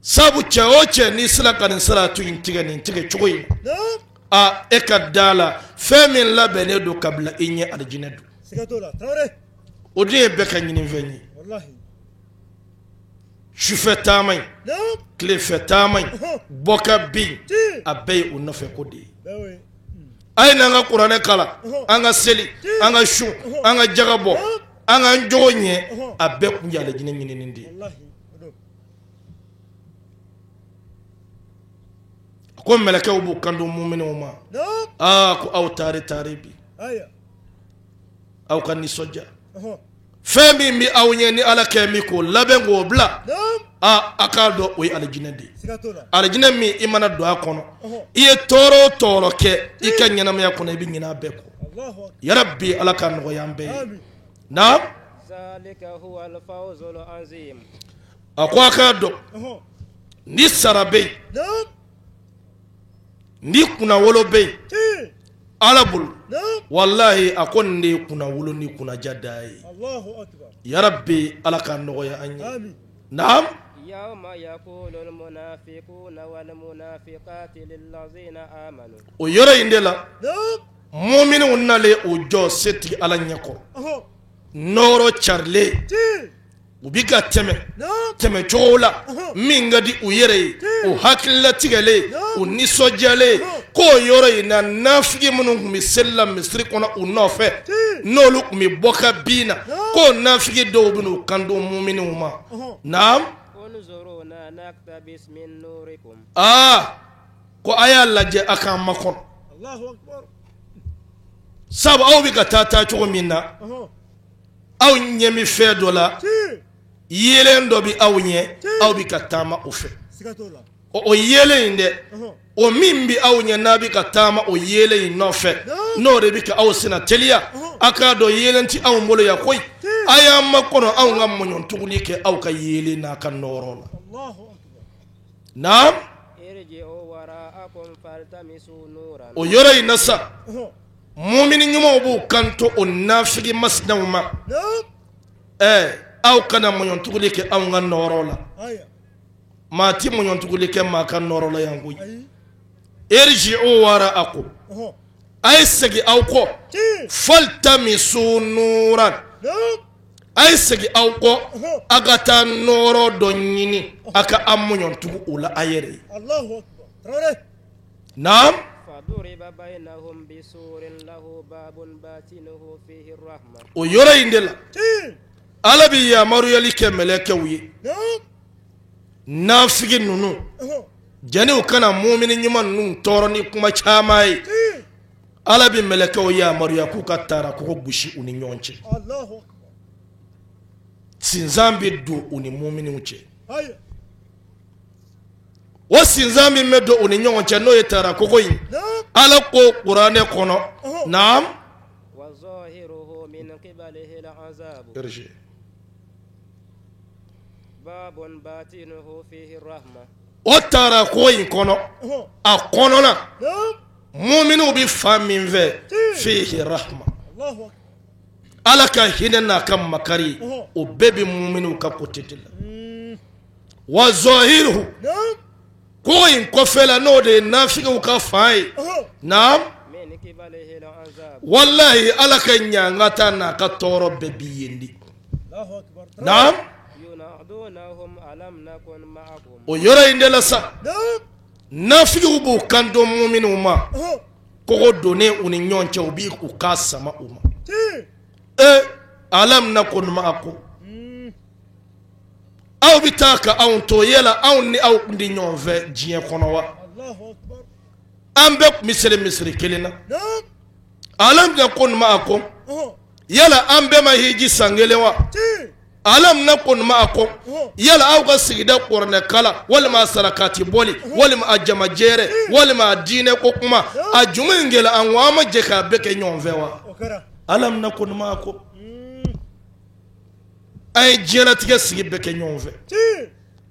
sabu cɛ o cɛ n'i sera ka nin siratu in tigɛ nin tigɛ cogo in aa e ka da la fɛn min labɛnnen don ka bila i ɲɛ alijinɛ don o dun ye bɛɛ ka ɲinifɛn ye sufɛ taama in tilefɛ taama in bɔ ka bin a bɛɛ ye o nɔfɛ ko de ye a ye n'an ka kuranɛ kalan an ka seli an ka sun an ka jaga bɔ an k'an jogo ɲɛ a bɛɛ kun ye alijinɛ ɲinini de ye a ko mɛlɛkɛw b'u kanto muminw ma aa ko aw taari taari bi aw ka nisɔndiya fɛn min bɛ aw ɲɛ ni Ala kɛ min k'o labɛn k'o bila aa a k'a dɔn o ye alijinɛ de ye alijinɛ min i mana don a kɔnɔ i ye tɔɔrɔ o tɔɔrɔ kɛ i ka ɲɛnamaya kɔnɔ i bɛ ɲinɛ a bɛɛ kɔ yarabi Ala k'a nɔgɔya an bɛɛ ye naam a ko a k'a dɔn ni sara bɛ yen ni kunnawolo bɛ yen Ala bolo walahi a ko nin de ye kunnawolo ni kunnaja da ye yarabi Ala k'a nɔgɔya an ye naam o yɔrɔ in de la muminiw nalen o jɔ setigi Ala ɲɛkɔrɔ nɔɔrɔ carilen u bi ka tɛmɛ tɛmɛ cogo la min ka di u yɛrɛ ye u hakililatigɛlen u nisɔndiyalen k'o yɔrɔ in na nafigi minnu tun bɛ seli la misiri kɔnɔ u nɔfɛ n'olu tun bɛ bɔ ka bin na k'o nafigi dɔw bɛ n'u kanto muminiw ma naam aa ko a y'a lajɛ a k'an makɔnɔ sabu aw bɛ ka taa taa cogo min na aw ɲɛ bɛ fɛn dɔ la yeelen dɔ bɛ aw ɲɛ aw bɛ ka taama o fɛ o yeelen in dɛ o min bɛ aw ɲɛ n'a bɛ ka taama o yeelen in nɔfɛ n'o de bɛ ka aw senna teliya a k'a dɔn yeelen tɛ anw bolo yan koyi A y'an makɔnɔ anw ka mɔɲɔntuguli kɛ aw ka yeelen n'a ka nɔɔrɔ la. Naam. O yɔrɔ in na sa, mumini ɲumanw b'u kanto o nafigi masinaw ma, ɛɛ aw kana mɔɲɔntuguli kɛ anw ka nɔɔrɔ la. Maa ti mɔɲɔntuguli kɛ maa ka nɔɔrɔ la yan koyi. Irji'u wara'akum, a ye segin aw kɔ, faltamisu nuran, a ye segin aw kɔ, a ka taa nɔɔrɔ dɔ ɲini, a ka an mɔɲɔntugu o la a yɛrɛ ye. Naam. O yɔrɔ in de la Ala bɛ yamaruyali kɛ mɛlɛkɛw ye, nafigi ninnu jani u kana mumini ɲuman ninnu tɔɔrɔ ni kuma caman ye, Ala bɛ mɛlɛkɛw yamaruya k'u ka taara kogo gosi u ni ɲɔgɔn cɛ. Sinsan bɛ don u ni muminiw cɛ. O sinsan min bɛ don u ni ɲɔgɔn cɛ, n'o ye taara kogo in, Ala ko kuranɛ kɔnɔ, naam, o taara kogo in kɔnɔ, a kɔnɔna muminiw bɛ fan min fɛ, fihi rahma, Ala ka hinɛ n'a ka makari, o bɛɛ bɛ muminiw ka côté de la. Wa zahiruhu, kogo in kɔfɛla, n'o de ye nafigiw ka fan ye, naam, walahi Ala ka ɲangata n'a ka tɔɔrɔ bɛɛ bi yen de. Naam. O yɔrɔ in de la sa, nafigiw b'u kanto muminiw ma, kogo donnen u ni ɲɔgɔn cɛ, u b'u kan sama u ma, e alam nakun ma'akum, aw bɛ taa ka anw to, yala anw ni aw tun tɛ ɲɔgɔn fɛ diɲɛ kɔnɔ wa? An bɛɛ tun bɛ seli misiri kelen na. Alam nakun ma'akum, yala an bɛɛ ma hiji san kelen wa? Alam nakun ma'akum, yala aw ka sigida kuranɛkalan walima a sarakati bɔli walima a jamajɛrɛ walima a diinɛ ko kuma, a jumɛn kɛla an ko an ma jɛ k'a bɛɛ kɛ ɲɔgɔn fɛ wa? Alam nakun ma'akum, an ye diɲɛlatigɛ sigi bɛɛ kɛ ɲɔgɔn fɛ,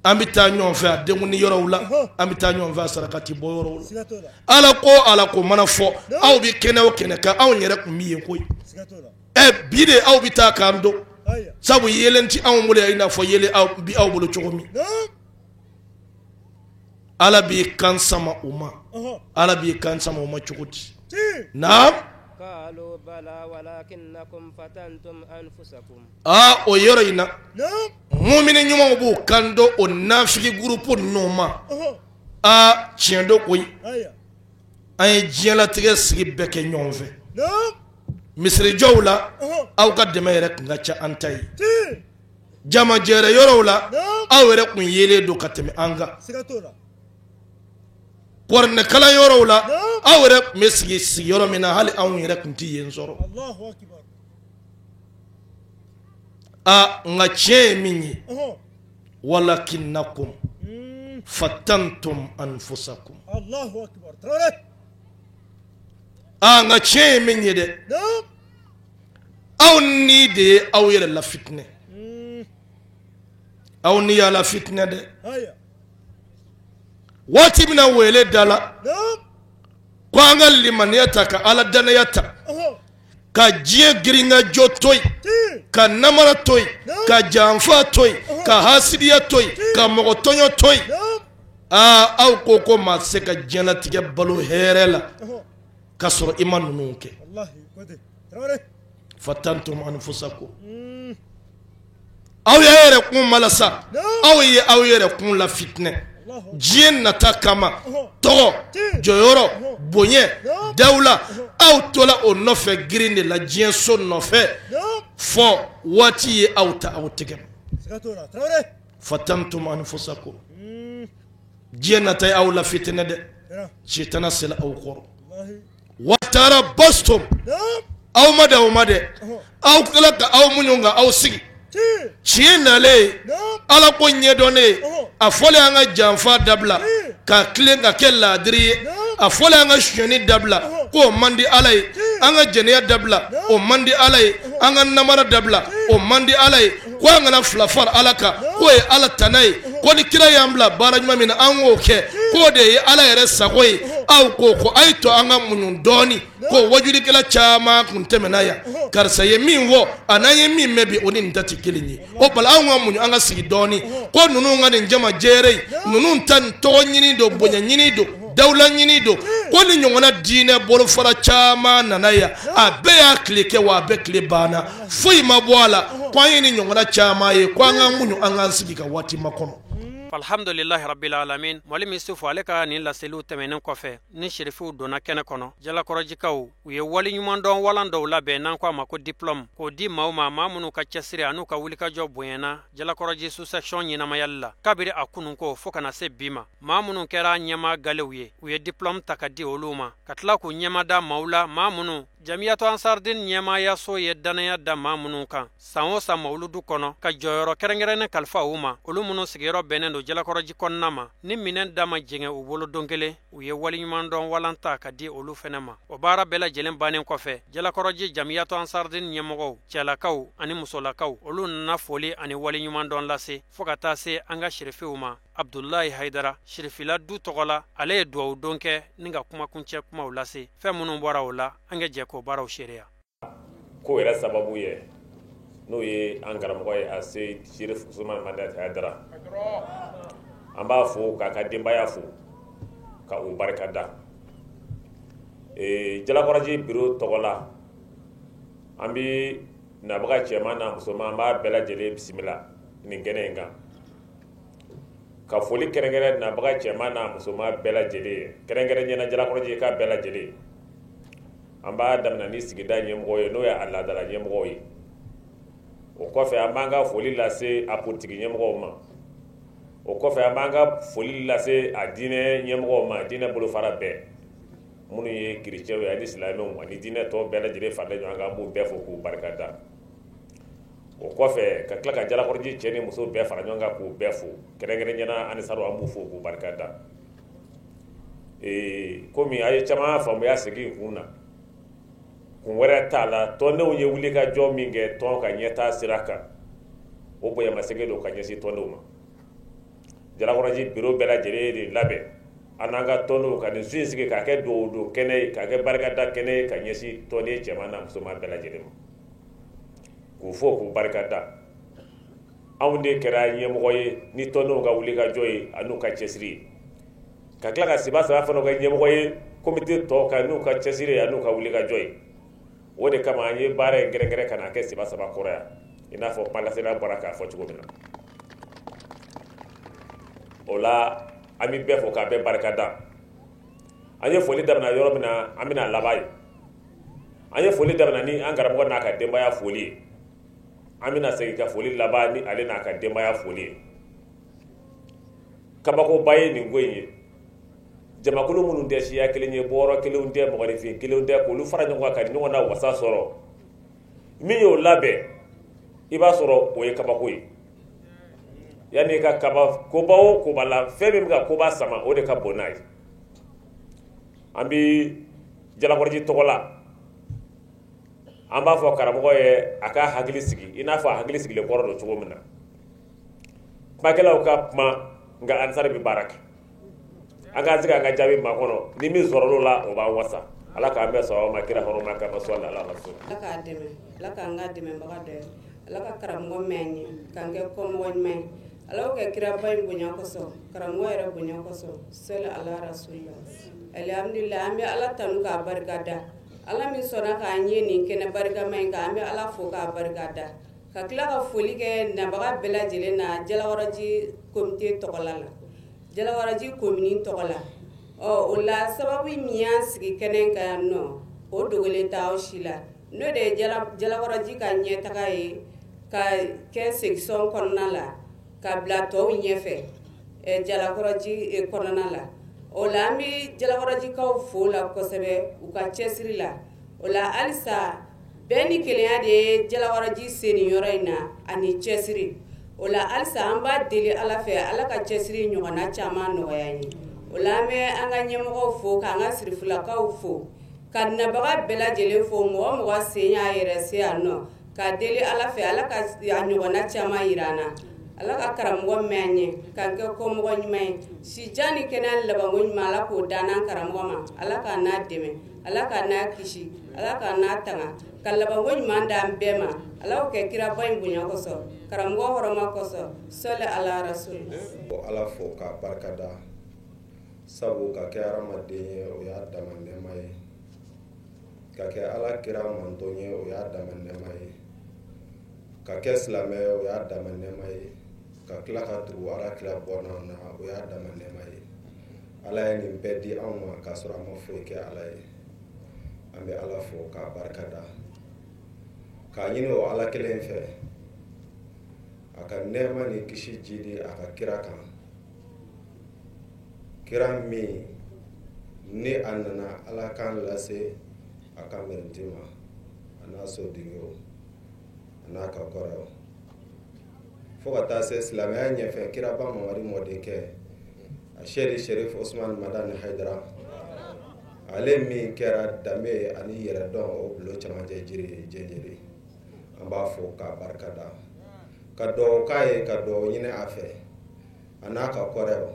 an bɛ taa ɲɔgɔn fɛ a denkundi yɔrɔw la, an bɛ taa ɲɔgɔn fɛ a sarakati bɔ yɔrɔw la. Ala ko ala ko mana fɔ aw bɛ kɛnɛ o kɛnɛ kan, anw yɛrɛ tun bɛ yen koyi. Ɛ bi de aw bɛ taa k'an to, sabu yeelen tɛ anw bolo yan i n'a fɔ yeelen aw bi aw bolo cogo min. Ala b'i kan sama u ma, Ala b'i kan sama u ma cogo di? Naam. Aa, o yɔrɔ in na, mumini ɲumanw b'u kan don o nafigi gurupu ninnu ma. Aa, tiɲɛ don koyi, an ye diɲɛlatigɛ sigi bɛɛ kɛ ɲɔgɔn fɛ. Misirijɔw la, aw ka dɛmɛ yɛrɛ tun ka ca an ta ye. Jamajɛrɛ yɔrɔw la, aw yɛrɛ tun yelen don ka tɛmɛ an kan. Kuranɛkalan yɔrɔw la, aw yɛrɛ tun bɛ sigi sigiyɔrɔ min na, hali anw yɛrɛ tun tɛ yen sɔrɔ. Aa, nka tiɲɛ ye min ye, walakinnakum fatantum anfusakum. Aa, nka tiɲɛ ye min ye dɛ, aw ni de ye aw yɛrɛ lafitinɛ, aw ni y'a lafitinɛ dɛ. Waati min na wele da la ko an ka limaniya ta, ka ala danaya ta, ka diɲɛ girinkajɔ to yen, ka namara to yen, ka janfa to yen, ka hasidiya to yen, ka mɔgɔ tɔɲɔ to yen. Aa, aw ko ko maa tɛ se ka diɲɛlatigɛ balo hɛrɛ la ka sɔrɔ i ma ninnu kɛ. Fatantum anfusakum, aw y'a yɛrɛ kun malasa, aw ye aw yɛrɛ kun lafitinɛ diɲɛ nata kama, tɔgɔ, jɔyɔrɔ, bonya, dawula, aw tola o nɔfɛ girin de la diɲɛ so nɔfɛ, fɔ waati ye aw ta aw tɛgɛ ma. Fatantum anfusakum, diɲɛ nata ye aw lafitinɛ dɛ, sitana sera aw kɔrɔ. Wa tarabastum, aw ma dan o ma dɛ, aw tila ka aw muɲu ka aw sigi. Tiɲɛ nalen, ala ko ɲɛdɔnnen, a fɔlen an ka janfa dabila ka tilen ka kɛ laadiri ye, a fɔlen an ka sonyɛni dabila k'o man di ala ye, an ka jɛnɛya dabila o man di ala ye, an ka namara dabila o man di Ala ye, ko an kana fila fara Ala kan, k'o ye Ala tana ye, ko ni kira y'an bila baara ɲuman min na an k'o kɛ, k'o de ye Ala yɛrɛ sago ye. Aw ko a ye to an ka muɲu dɔɔni, ko wajulikɛla caman kun tɛmɛna yan, karisa ye min fɔ a n'an ye min mɛn bi o ni nin ta tɛ kelen ye. O bala anw ka muɲu an ka sigi dɔɔni, ko ninnu ka nin jama jɛrɛ in, ninnu ta nin tɔgɔ ɲini don, bonya ɲini don, dawula ɲini don, ko ni ɲɔgɔnna diinɛ bolofara caman nana yan, a bɛɛ y'a tile kɛ wa a bɛɛ tile banna, foyi ma bɔ a la, ko an ye ni ɲɔgɔnna caman ye, ko an ka muɲu an k'an sigi ka waati makɔnɔ. Alhamdulillahi rabbil alamin. Mwalimu Yusufu ale ka nin laseliw tɛmɛnen kɔfɛ, ni sirifiw donna kɛnɛ kɔnɔ, Jalakɔrɔjikaw u ye wali ɲuman dɔn walan dɔw labɛn n'an ko a ma ko diplôme, k'o di maaw ma, maa minnu ka cɛsiri an'u ka wulikajɔ bonyana Jalakɔrɔji sous-section ɲɛnamayali la kabiri a kunun ko fo kana se bi ma. Maa minnu kɛra ɲɛmaa galew ye, u ye diplôme ta ka di olu ma, ka tila k'u ɲɛma da maaw la, maa minnu Jamiyatu Ansardin ɲɛmaayaso ye danaya da maa minnu kan san o san mawuludu kɔnɔ, ka jɔyɔrɔ kɛrɛnkɛrɛnnen kalifa u ma, olu minnu sigiyɔrɔ bɛnnen don Jalakɔrɔji kɔnɔna ma, ni minɛn da ma jɛngɛ u bolo don kelen, u ye waleɲumandɔn walan ta ka di olu fɛnɛ ma. O baara bɛɛ lajɛlen bannen kɔfɛ, Jalakɔrɔji Jamiyatu Ansardin ɲɛmɔgɔw, cɛlakaw ani musolakaw, olu nana foli ani waleɲumandɔn lase fɔɔ ka taa se an ka sirifiw ma. Abdulayi Haidara, sirifila du tɔgɔ la, ale ye duwawu don kɛ ni ka kumakuncɛ kumaw lase. Fɛn minnu bɔra o la, an ka jɛ k'o baaraw seereya. Ko yɛrɛ sababu ye n'o ye an karamɔgɔ ye, a se Sirif Usman Madani Hayidara, an b'a fo k'a ka denbaya fo ka u barika da. Jalakɔrɔji biro tɔgɔ la, an bɛ nabaga cɛman n'a musoman, an b'a bɛɛ lajɛlen bisimila nin kɛnɛ in kan, ka foli kɛrɛnkɛrɛn nabaga cɛman n'a musoman bɛɛ lajɛlen ye, kɛrɛnkɛrɛn ɲɛna Jalakɔrɔji ka bɛɛ lajɛlen. An b'a daminɛ ni sigida ɲɛmɔgɔ ye, n'o ye a laadala ɲɛmɔgɔw ye. O kɔfɛ, an b'an ka foli lase a politiki ɲɛmɔgɔw ma. O kɔfɛ, an b'an ka foli lase a diinɛ ɲɛmɔgɔw ma, diinɛ bolofara bɛɛ, minnu ye kerecɛnw ye ani silamɛw ani diinɛ tɔw bɛɛ lajɛlen faralen ɲɔgɔn kan, an b'u bɛɛ fo k'u barika da. O kɔfɛ, ka tila ka Jalakɔrɔji cɛ ni muso bɛɛ fara ɲɔgɔn kan k'u bɛɛ fo, kɛrɛnkɛrɛn ɲɛna Anisaru, an b'u fo k'u barika da. Komi a ye caman faamuya segin kun na, kun wɛrɛ t'a la, tɔndenw ye wulikajɔ min kɛ tɔn ka ɲɛtaa sira kan, o bonyamasegin don ka ɲɛsin tɔndenw ma. Jalakɔrɔji biro bɛɛ lajɛlen de labɛn an n'an ka tɔndenw ka nin su in sigi k'a kɛ duwawu don kɛnɛ ye, k'a kɛ barikada kɛnɛ ye ka ɲɛsin tɔnden cɛman n'a musoman bɛɛ lajɛlen ma, k'u fo k'u barika da. Anw de kɛra ɲɛmɔgɔ ye ni tɔndenw ka wulikajɔ ye an'u ka cɛsiri ye, ka tila ka siba saba fana kɛ ɲɛmɔgɔ ye komite tɔw kan n'u ka cɛsiri ye an'u ka wulikajɔ ye. O de kama an ye baara in kɛrɛnkɛrɛn ka n'a kɛ siba saba kɔrɔ yan, i n'a fɔ kumalasela bɔra k'a fɔ cogo min na. O la, an bɛ bɛɛ fo k'a bɛɛ barika da. An ye foli daminɛ yɔrɔ min na, an bɛna laban ye. An ye foli daminɛ ni an karamɔgɔ n'a ka denbaya foli ye, an bɛna segin ka foli laban ni ale n'a ka denbaya foli ye. Kabakoba ye nin ko in ye. Jamakulu minnu tɛ siya kelen ye, bɔyɔrɔ kelenw tɛ, mɔgɔninfin kelenw tɛ, k'olu fara ɲɔgɔn kan ka ɲɔgɔn na wasa sɔrɔ, min y'o labɛn, i b'a sɔrɔ o ye kabako ye. Yanni i ka kaba koba o koba la, fɛn min bɛ ka koba sama, o de ka bon n'a ye. An bɛ Jalakɔrɔji tɔgɔ la, an b'a fɔ karamɔgɔ ye a ka hakili sigi, i n'a fɔ a hakili sigilen kɔrɔ don cogo min na. Kumakɛlaw ka kuma, nka Ansari bɛ baara kɛ. An k'an sigi an ka jaabi makɔnɔ, ni min sɔrɔla o la, o b'an wasa. Ala k'an bɛn sawaba ma kira hɔrɔma kama, sɔli ala rasul. Ala k'a dɛmɛ, Ala k'an ka dɛmɛbaga dɔ ye, Ala ka karamɔgɔ mɛn an ye, k'an kɛ kɔmɔgɔ ɲuman ye. Ala k'o kɛ kiraba in bonya kosɔn, karamɔgɔ yɛrɛ bonya kosɔn, sɔli ala rasulila. Alihamudulila, an bɛ Ala tanu k'a barika da. Ala min sɔnna k'an ye nin kɛnɛ barikama in kan, an bɛ Ala fo k'a barika da, ka tila ka foli kɛ nabaga bɛɛ lajɛlen na Jalakɔrɔji komite tɔgɔla la, Jalakɔrɔji komini tɔgɔ la. Ɔ o la, sababu min y'an sigi kɛnɛ kan yan nɔ, o dogolen t'aw si la, n'o de ye Jalakɔrɔji ka ɲɛtaga ye, ka kɛ section kɔnɔna la, ka bila tɔw ɲɛfɛ Jalakɔrɔji kɔnɔna la. O la, an bɛ Jalakɔrɔjikaw fo la kosɛbɛ u ka cɛsiri la. O la, halisa bɛɛ ni kelenya de ye Jalakɔrɔji se nin yɔrɔ in na ani cɛsiri. O la, halisa an b'a deli Ala fɛ, Ala ka cɛsiri ɲɔgɔnna caman nɔgɔya an ye. O la, an bɛ an ka ɲɛmɔgɔw fo, k'an ka sirifilakaw fo, ka nabaga bɛɛ lajɛlen fo, mɔgɔ mɔgɔ sen y'a yɛrɛ se yan nɔ. K'a deli Ala fɛ, Ala ka a ɲɔgɔnna caman yira an na. Ala ka karamɔgɔ mɛn an ɲɛ, k'an kɛ kɔmɔgɔ ɲuman ye. Sijan ni kɛnɛya ni labanko ɲuman, Ala k'o d'an n'an karamɔgɔ ma. Ala k'a n'a dɛmɛ, Ala k'a n'a kisi, Ala k'a n'a tanga, ka labanko ɲuman d'an bɛɛ ma. Ala k'o kɛ kiraba in bonya kosɔn, karamɔgɔ hɔrɔma kosɔn. Sɔli ala rasul. Ala fo k'a barikada, sabu ka kɛ hadamaden ye, o y'a dama nɛɛma ye. Ka kɛ Ala kira mantɔn ye, o y'a dama nɛɛma ye. Ka kɛ silamɛ ye, o y'a dama nɛɛma ye. Ka tila ka tugu Ala kira bɔnnaw na, o y'a dama nɛɛma ye. Ala ye nin bɛɛ di anw ma k'a sɔrɔ an ma foyi kɛ Ala ye. An bɛ Ala fo k'a barikada, k'a ɲini o Ala kelen fɛ a ka nɛɛma ni kisi jidi a ka kira kan, kira min ni a nana Ala kan lase a ka mɛrɛnti ma, a n'a sodenw, a n'a ka kɔrɔw, fo ka taa se silamɛya ɲɛfɛ kiraba Mamadu mɔdenkɛ a Sɛri Sherif Osman Madani Hayidara, ale min kɛra danbe ani yɛrɛdɔn o bulon camancɛ jiri ye jɛnjɛri. An b'a fo k'a barikada, ka dugawu k'a ye, ka dugawu ɲini a fɛ, a n'a ka kɔrɔw,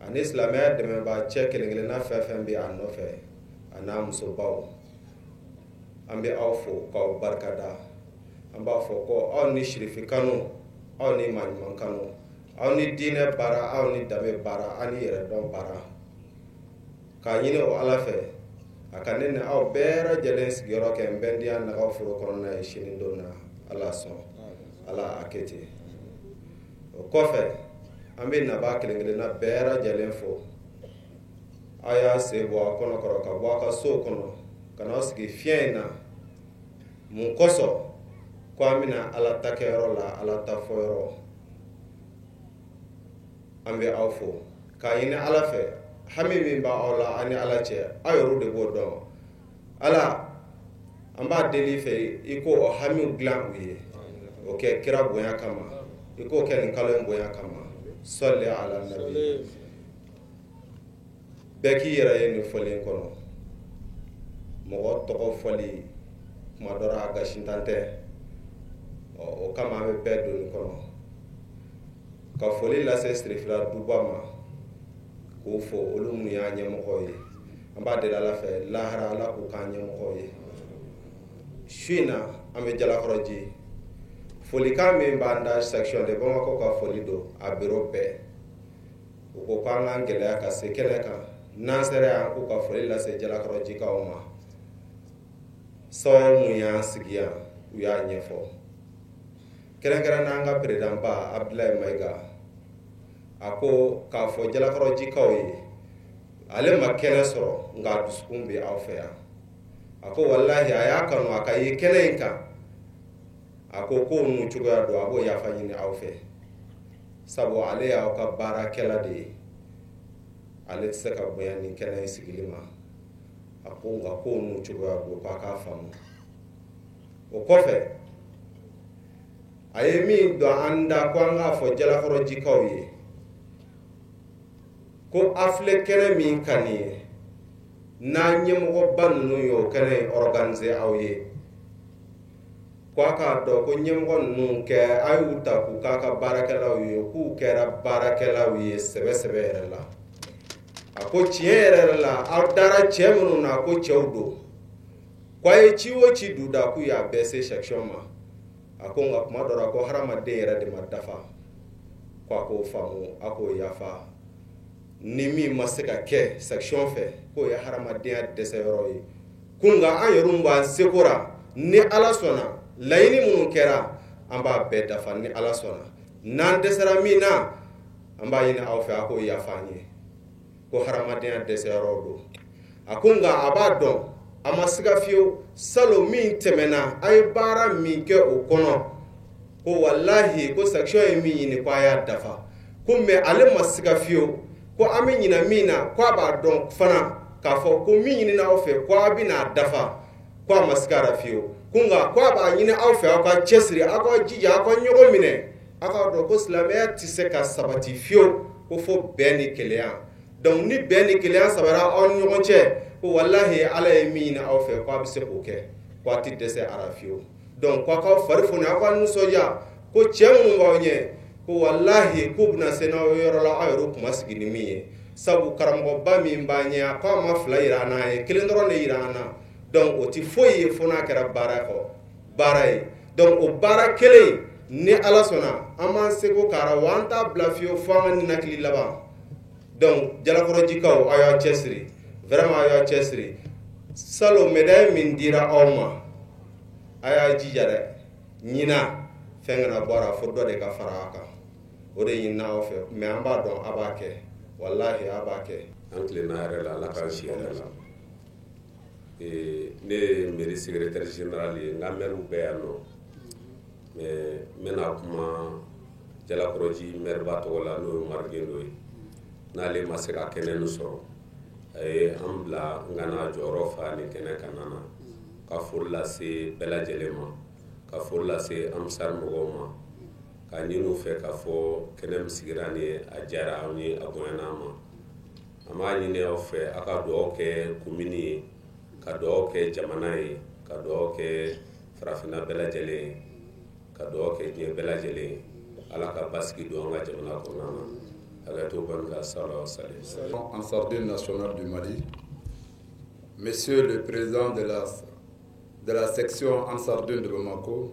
ani silamɛya dɛmɛbaa cɛ kelen kelenna fɛn fɛn bɛ a nɔfɛ, a n'a musobaw. An bɛ aw fo k'aw barikada. An b'a fɔ ko aw ni sirifi kanu, aw ni maa ɲuman kanu, aw ni diinɛ baara, aw ni danbe baara, aw ni yɛrɛdɔn baara. K'a ɲini o Ala fɛ a ka ne ni aw bɛɛ lajɛlen sigiyɔrɔ kɛ n bɛndiya nagaw foro kɔnɔna ye sini don na. Ala sɔn, Ala a kɛ ten. O kɔfɛ, an bɛ nabaa kelen kelenna bɛɛ lajɛlen fo. A y'a sen bɔ a kɔnɔ kɔrɔ ka bɔ a ka so kɔnɔ ka n'aw sigi fiɲɛ in na. Mun kosɔn? Ko an bɛna Ala ta kɛyɔrɔ la, Ala ta fɔyɔrɔ. An bɛ aw fo k'a ɲini Ala fɛ, hami min b'aw la aw ni Ala cɛ, aw yɛrɛw de b'o dɔn. Ala, an b'a deli fɛ i k'o o hamiw dilan u ye, o kɛ kira bonya kama, i k'o kɛ nin kalo in bonya kama. Sɔli ala nabi. Bɛɛ k'i yɛrɛ ye nin fɔlen kɔnɔ. Mɔgɔ tɔgɔ fɔli kuma dɔ la a gasintan tɛ, o kama an bɛ bɛɛ don nin kɔnɔ. Ka foli lase Sirifila duba ma, k'o fo olu minnu y'an ɲɛmɔgɔw ye. An b'a deli Ala fɛ lahara Ala k'u k'an ɲɛmɔgɔw ye. Su in na an bɛ Jalakɔrɔji. Folikan min b'an da section de Bamakɔ ka foli don a bureau bɛɛ. U ko k'an k'an gɛlɛya ka se kɛnɛ kan, n'an sera yan k'u ka foli lase Jalakɔrɔjikaw ma. Sababu mun y'an sigi yan, u y'a ɲɛfɔ. Kɛrɛnkɛrɛn n'an ka président ba Abdoulaye Mayiga, a ko k'a fɔ Jalakɔrɔjikaw ye, ale ma kɛnɛ sɔrɔ nka a dusukun bɛ aw fɛ yan. A ko walahi a y'a kanu a ka ye kɛnɛ in kan. A ko kow n'u cogoya don, a b'o yafa ɲini aw fɛ, sabu ale y'aw ka baarakɛla de ye, ale tɛ se ka bonya nin kɛnɛ in sigili ma. A ko nka kow n'u cogoya don, k'a k'a faamu. O kɔfɛ, a ye min don an da ko an k'a fɔ Jalakɔrɔjikaw ye, ko a filɛ kɛnɛ min kan nin ye, n'a ɲɛmɔgɔba ninnu y'o kɛnɛ in organiser aw ye, ko a k'a dɔn ko ɲɛmɔgɔ ninnu kɛ a y'u ta k'u k'a ka baarakɛlaw ye, k'u kɛra baarakɛlaw ye sɛbɛ sɛbɛ yɛrɛ la. A ko tiɲɛ yɛrɛ yɛrɛ la, aw dara cɛ minnu na, ko cɛw don, ko a ye ci o ci du da k'u y'a bɛɛ se section ma. A ko nka kuma dɔ la ko hadamaden yɛrɛ de ma dafa, ko a k'o faamu, a k'o yafa. Ni min ma se ka kɛ section fɛ, k'o ye hadamadenya dɛsɛyɔrɔ ye. Ko nka an yɛrɛ b'an seko la, ni Ala sɔnna laɲini minnu kɛra an b'a bɛɛ dafa ni Ala sɔnna. N'an dɛsɛra min na, an b'a ɲini aw fɛ a k'o yafa an ye, ko hadamadenya dɛsɛyɔrɔ don. A ko nka a b'a dɔn, a ma siga fiyewu, salon min tɛmɛna a ye baara min kɛ o kɔnɔ, ko walahi ko section ye min ɲini ko a y'a dafa. Ko mais ale ma siga fiyewu, ko an bɛ ɲina min na, ko a b'a dɔn fana k'a fɔ ko min ɲinina aw fɛ ko a bɛna dafa, ko a ma siga a la fiyewu. Ko nka ko a b'a ɲini aw fɛ aw ka cɛsiri, aw ka jija, aw ka ɲɔgɔn minɛ, aw k'a dɔn ko silamɛya tɛ se ka sabati fiyewu ko fo bɛn ni kelenya. Donc ni bɛn ni kelenya sabara aw ni ɲɔgɔn cɛ, ko walahi Ala ye min ɲini aw fɛ ko a bɛ se k'o kɛ, ko a tɛ dɛsɛ a la fiyewu. Donc ko aw k'aw fari foni, aw ka nisɔndiya, ko cɛ minnu b'aw ɲɛ, ko walahi k'u bɛna se n'aw ye yɔrɔ la aw yɛrɛ kuma sigi ni min ye. Sabu karamɔgɔba min b'an ɲɛ, a ko a ma fila yira an na, a ye kelen dɔrɔn de yira an na. Donc o ti foyi ye fo n'a kɛra baara kɔ baara ye. Donc o baara kelen, ni Ala sɔnna, an b'an seko k'ara wa an t'a bila fiyewu fo an ka ninakili laban. Donc Jalakɔrɔjikaw, aw y'aw cɛsiri, vraiment aw y'aw cɛsiri. Salon médaille min dira aw ma, a y'a jija dɛ, ɲinan fɛn kana bɔ a la fo dɔ de ka fara a kan. O de ɲinina aw fɛ, mais an b'a dɔn a b'a kɛ, walahi a b'a kɛ. An tilenna hɛrɛ la, Ala k'an si hɛrɛ la. Ne ye mairie secrétaire général ye, n ka maire bɛɛ yan nɔ, mais n bɛna kuma Jalakɔrɔji maire ba tɔgɔ la, n'o ye Umaru Gendo ye. N'ale ma se ka kɛnɛ nin sɔrɔ, a ye an bila n ka n'a jɔyɔrɔ fa nin kɛnɛ kana na, ka foli lase bɛɛ lajɛlen ma, ka foli lase Ansar mɔgɔw ma, ka ɲini u fɛ k'a fɔ kɛnɛ min sigira nin ye, a diyara anw ye, a bonyana an ma. An b'a ɲini aw fɛ, aw ka dugawu kɛ commune ye, ka dugawu kɛ jamana ye, ka dugawu kɛ farafinna bɛɛ lajɛlen ye, ka dugawu kɛ diɲɛ bɛɛ lajɛlen ye. Ala ka basigi don an ka jamana kɔnɔna na. Hakɛto kɔni ka sala sali. Ansar national du Mali, Monsieur le président de la section Ansar de Bamako,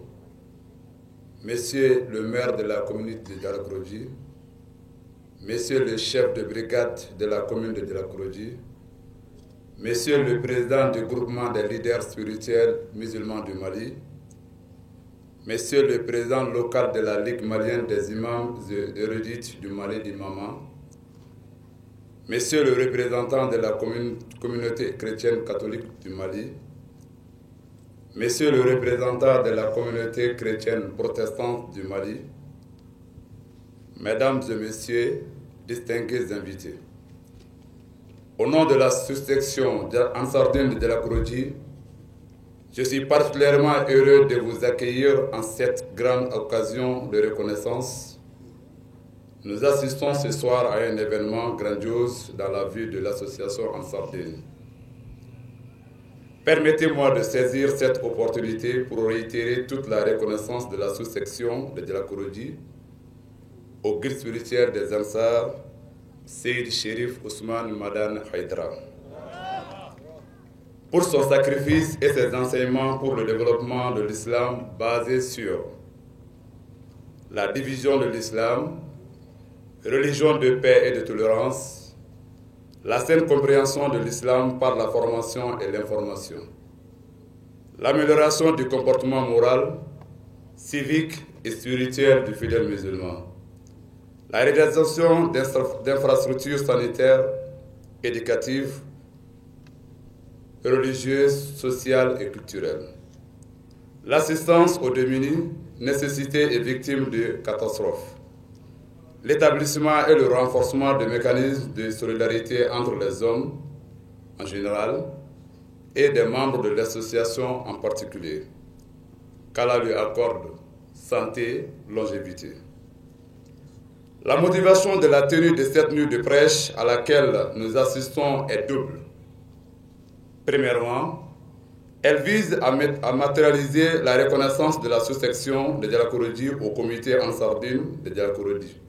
Monsieur le maire de la commune de Djalakorodji, Monsieur le chef de brigade de la commune de Djalakorodji, Monsieur le président du groupement des leaders spirituels musulmans du Mali, Monsieur le président local de la Ligue malienne des imams érudites du Mali d'Imama, Monsieur le représentant de la communauté chrétienne catholique du Mali, Monsieur le représentant de la communauté chrétienne protestante du Mali, Mesdames et Messieurs, distingués invités. Au nom de la sous-section Ansar Dine de Djalakorodji, je suis particulièrement heureux de vous accueillir en cette grande occasion de reconnaissance. Nous assistons ce soir à un événement grandiose dans la vie de l'association Ansar Dine. Permettez-moi de saisir cette opportunité pour réitérer toute la reconnaissance de la sous-section de Djalakorodji au guide spirituel des Ansar, Seyd Chérif Ousmane Madani Haïdara, pour son sacrifice et ses enseignements pour le développement de l'islam basé sur la division de l'islam, religion de paix et de tolérance, la saine compréhension de l'islam par la formation et l'information, l'amélioration du comportement moral, civique et spirituel du fidèle musulman, la réalisation d'infrastructures sanitaires, éducatives, religieuses, sociales et culturelles, l'assistance aux démunis, nécessités et victimes de catastrophes, l'établissement et le renforcement de mécanismes de solidarité entre les hommes en général et des membres de l'association en particulier. Qu'Allah lui accorde santé, longévité. La motivation de la tenue de cette nuit de prêche à laquelle nous assistons est double. Premièrement, elle vise à matérialiser la reconnaissance de la sous-section de Djalakorodji au comité Ansar Dine de Djalakorodji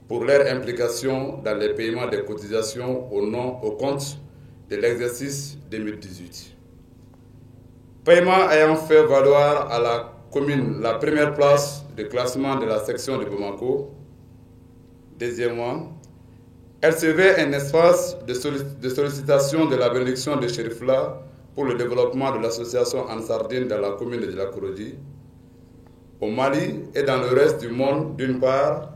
pour leur implication dans les paiements des cotisations au nom au compte de l'exercice 2018. Paiement ayant fait valoir à la commune la première place de classement de la section de Bamako. Deuxièmement, elle se veut un espace de sollicitation de la bénédiction de Chérifla pour le développement de l'association Ansar Dine dans la commune de Djalakorodji, au Mali et dans le reste du monde d'une part,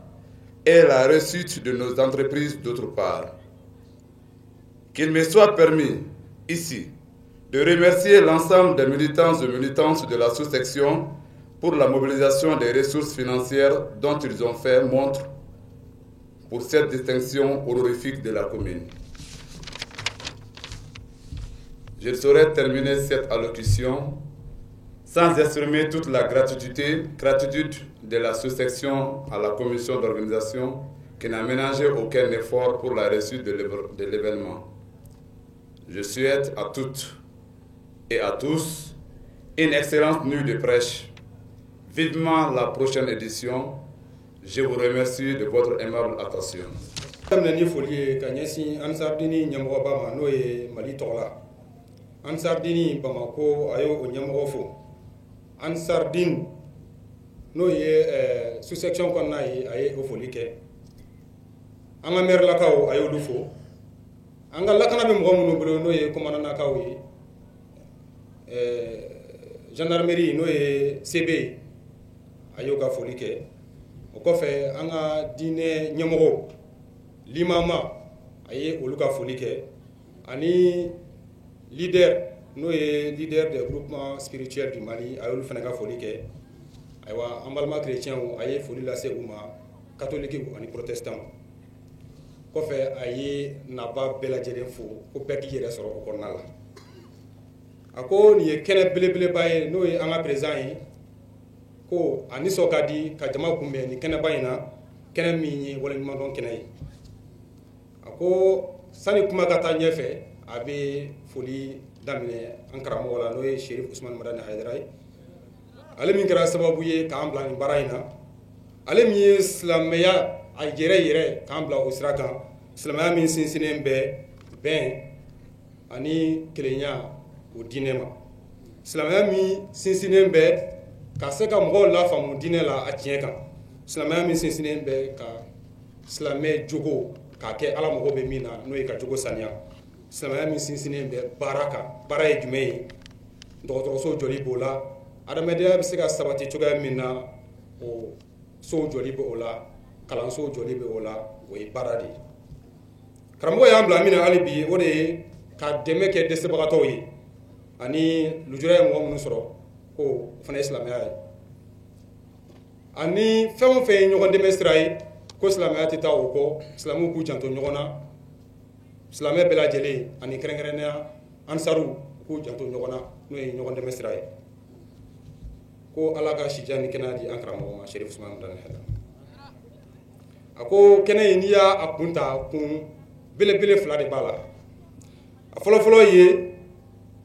et la réussite de nos entreprises d'autre part. Qu'il me soit permis ici de remercier l'ensemble des militants et militantes de la sous-section pour la mobilisation des ressources financières dont ils ont fait montre pour cette distinction honorifique de la commune. Je ne saurais terminer cette allocution sans exprimer toute la gratitude de la sous-section à la commission d'organisation qui n'a ménagé aucun effort pour la réussite de l'événement. Je souhaite à toutes et à tous Une excellente nuit de prêche. Vivement la prochaine édition. Je vous remercie de votre aimable attention. Daminɛ ni foli ye ka ɲɛsin Ansardini ɲɛmɔgɔba ma, n'o ye Mali tɔgɔ la Ansardini Bamako, a y'o ɲɛmɔgɔ fo. Ansardine, n'o ye sous-section kɔnɔna ye, a ye o foli kɛ. An ka mɛrilakaw, a y'olu fo. An ka lakana bɛ mɔgɔ minnu bolo, n'o ye commandant ye, gendarmerie, n'o ye CB ye, a y'o ka foli kɛ. O kɔfɛ, an ka diinɛ ɲɛmɔgɔw, limama, a ye olu ka foli kɛ, ani leader, n'o ye leader des groupements spirituels du Mali, a y'olu fana ka foli kɛ. Ayiwa, an balima chrétiens, a ye foli lase u ma, catholiques ani protestants. Kɔfɛ, a ye naba bɛɛ lajɛlen fo ko bɛɛ k'i yɛrɛ sɔrɔ o kɔnɔna la. A ko nin ye kɛnɛ belebeleba ye, n'o ye an ka président ye, ko a nisɔn ka di ka jama kunbɛn nin kɛnɛba in na, kɛnɛ min ye waleɲumandɔn kɛnɛ ye. A ko sani kuma ka taa ɲɛfɛ, a bɛ foli daminɛ an karamɔgɔ la, n'o ye Cherif Ousmane Madani Haidara ye, ale min kɛra sababu ye k'an bila nin baara in na, ale min ye silamɛya a yɛrɛ yɛrɛ k'an bila o sira kan, silamɛya min sinsinnen bɛ bɛn ani kelenya o diinɛ ma, silamɛya min sinsinnen bɛ ka se ka mɔgɔw lafaamu diinɛ la a tiɲɛ kan, silamɛya min sinsinnen bɛ ka silamɛ jogo k'a kɛ Ala mago bɛ min na, n'o ye ka jogo saniya, silamɛya min sinsinnen bɛ baara kan. Baara ye jumɛn ye? Dɔgɔtɔrɔso jɔli b'o la, adamadenya bɛ se ka sabati cogoya min na, o sow jɔli bɛ o la, kalansow jɔli bɛ o la, o ye baara de ye. Karamɔgɔ y'an bila min na hali bi, o de ye ka dɛmɛ kɛ dɛsɛbagatɔw ye ani lujura ye mɔgɔ minnu sɔrɔ, ko o fana ye silamɛya ye, ani fɛn o fɛn ye ɲɔgɔn dɛmɛ sira ye, ko silamɛya tɛ taa o kɔ. Silamɛw k'u janto ɲɔgɔn na, silamɛ bɛɛ lajɛlen ani kɛrɛnkɛrɛnnenya ansaruw k'u janto ɲɔgɔn na, n'o ye ɲɔgɔn dɛmɛ sira ye. Ko Ala ka sijan ni kɛnɛya di an karamɔgɔ ma, Cherif Ousmane Madani Haidara. A ko kɛnɛ in, n'i y'a kun ta, kun belebele fila de b'a la. A fɔlɔfɔlɔ ye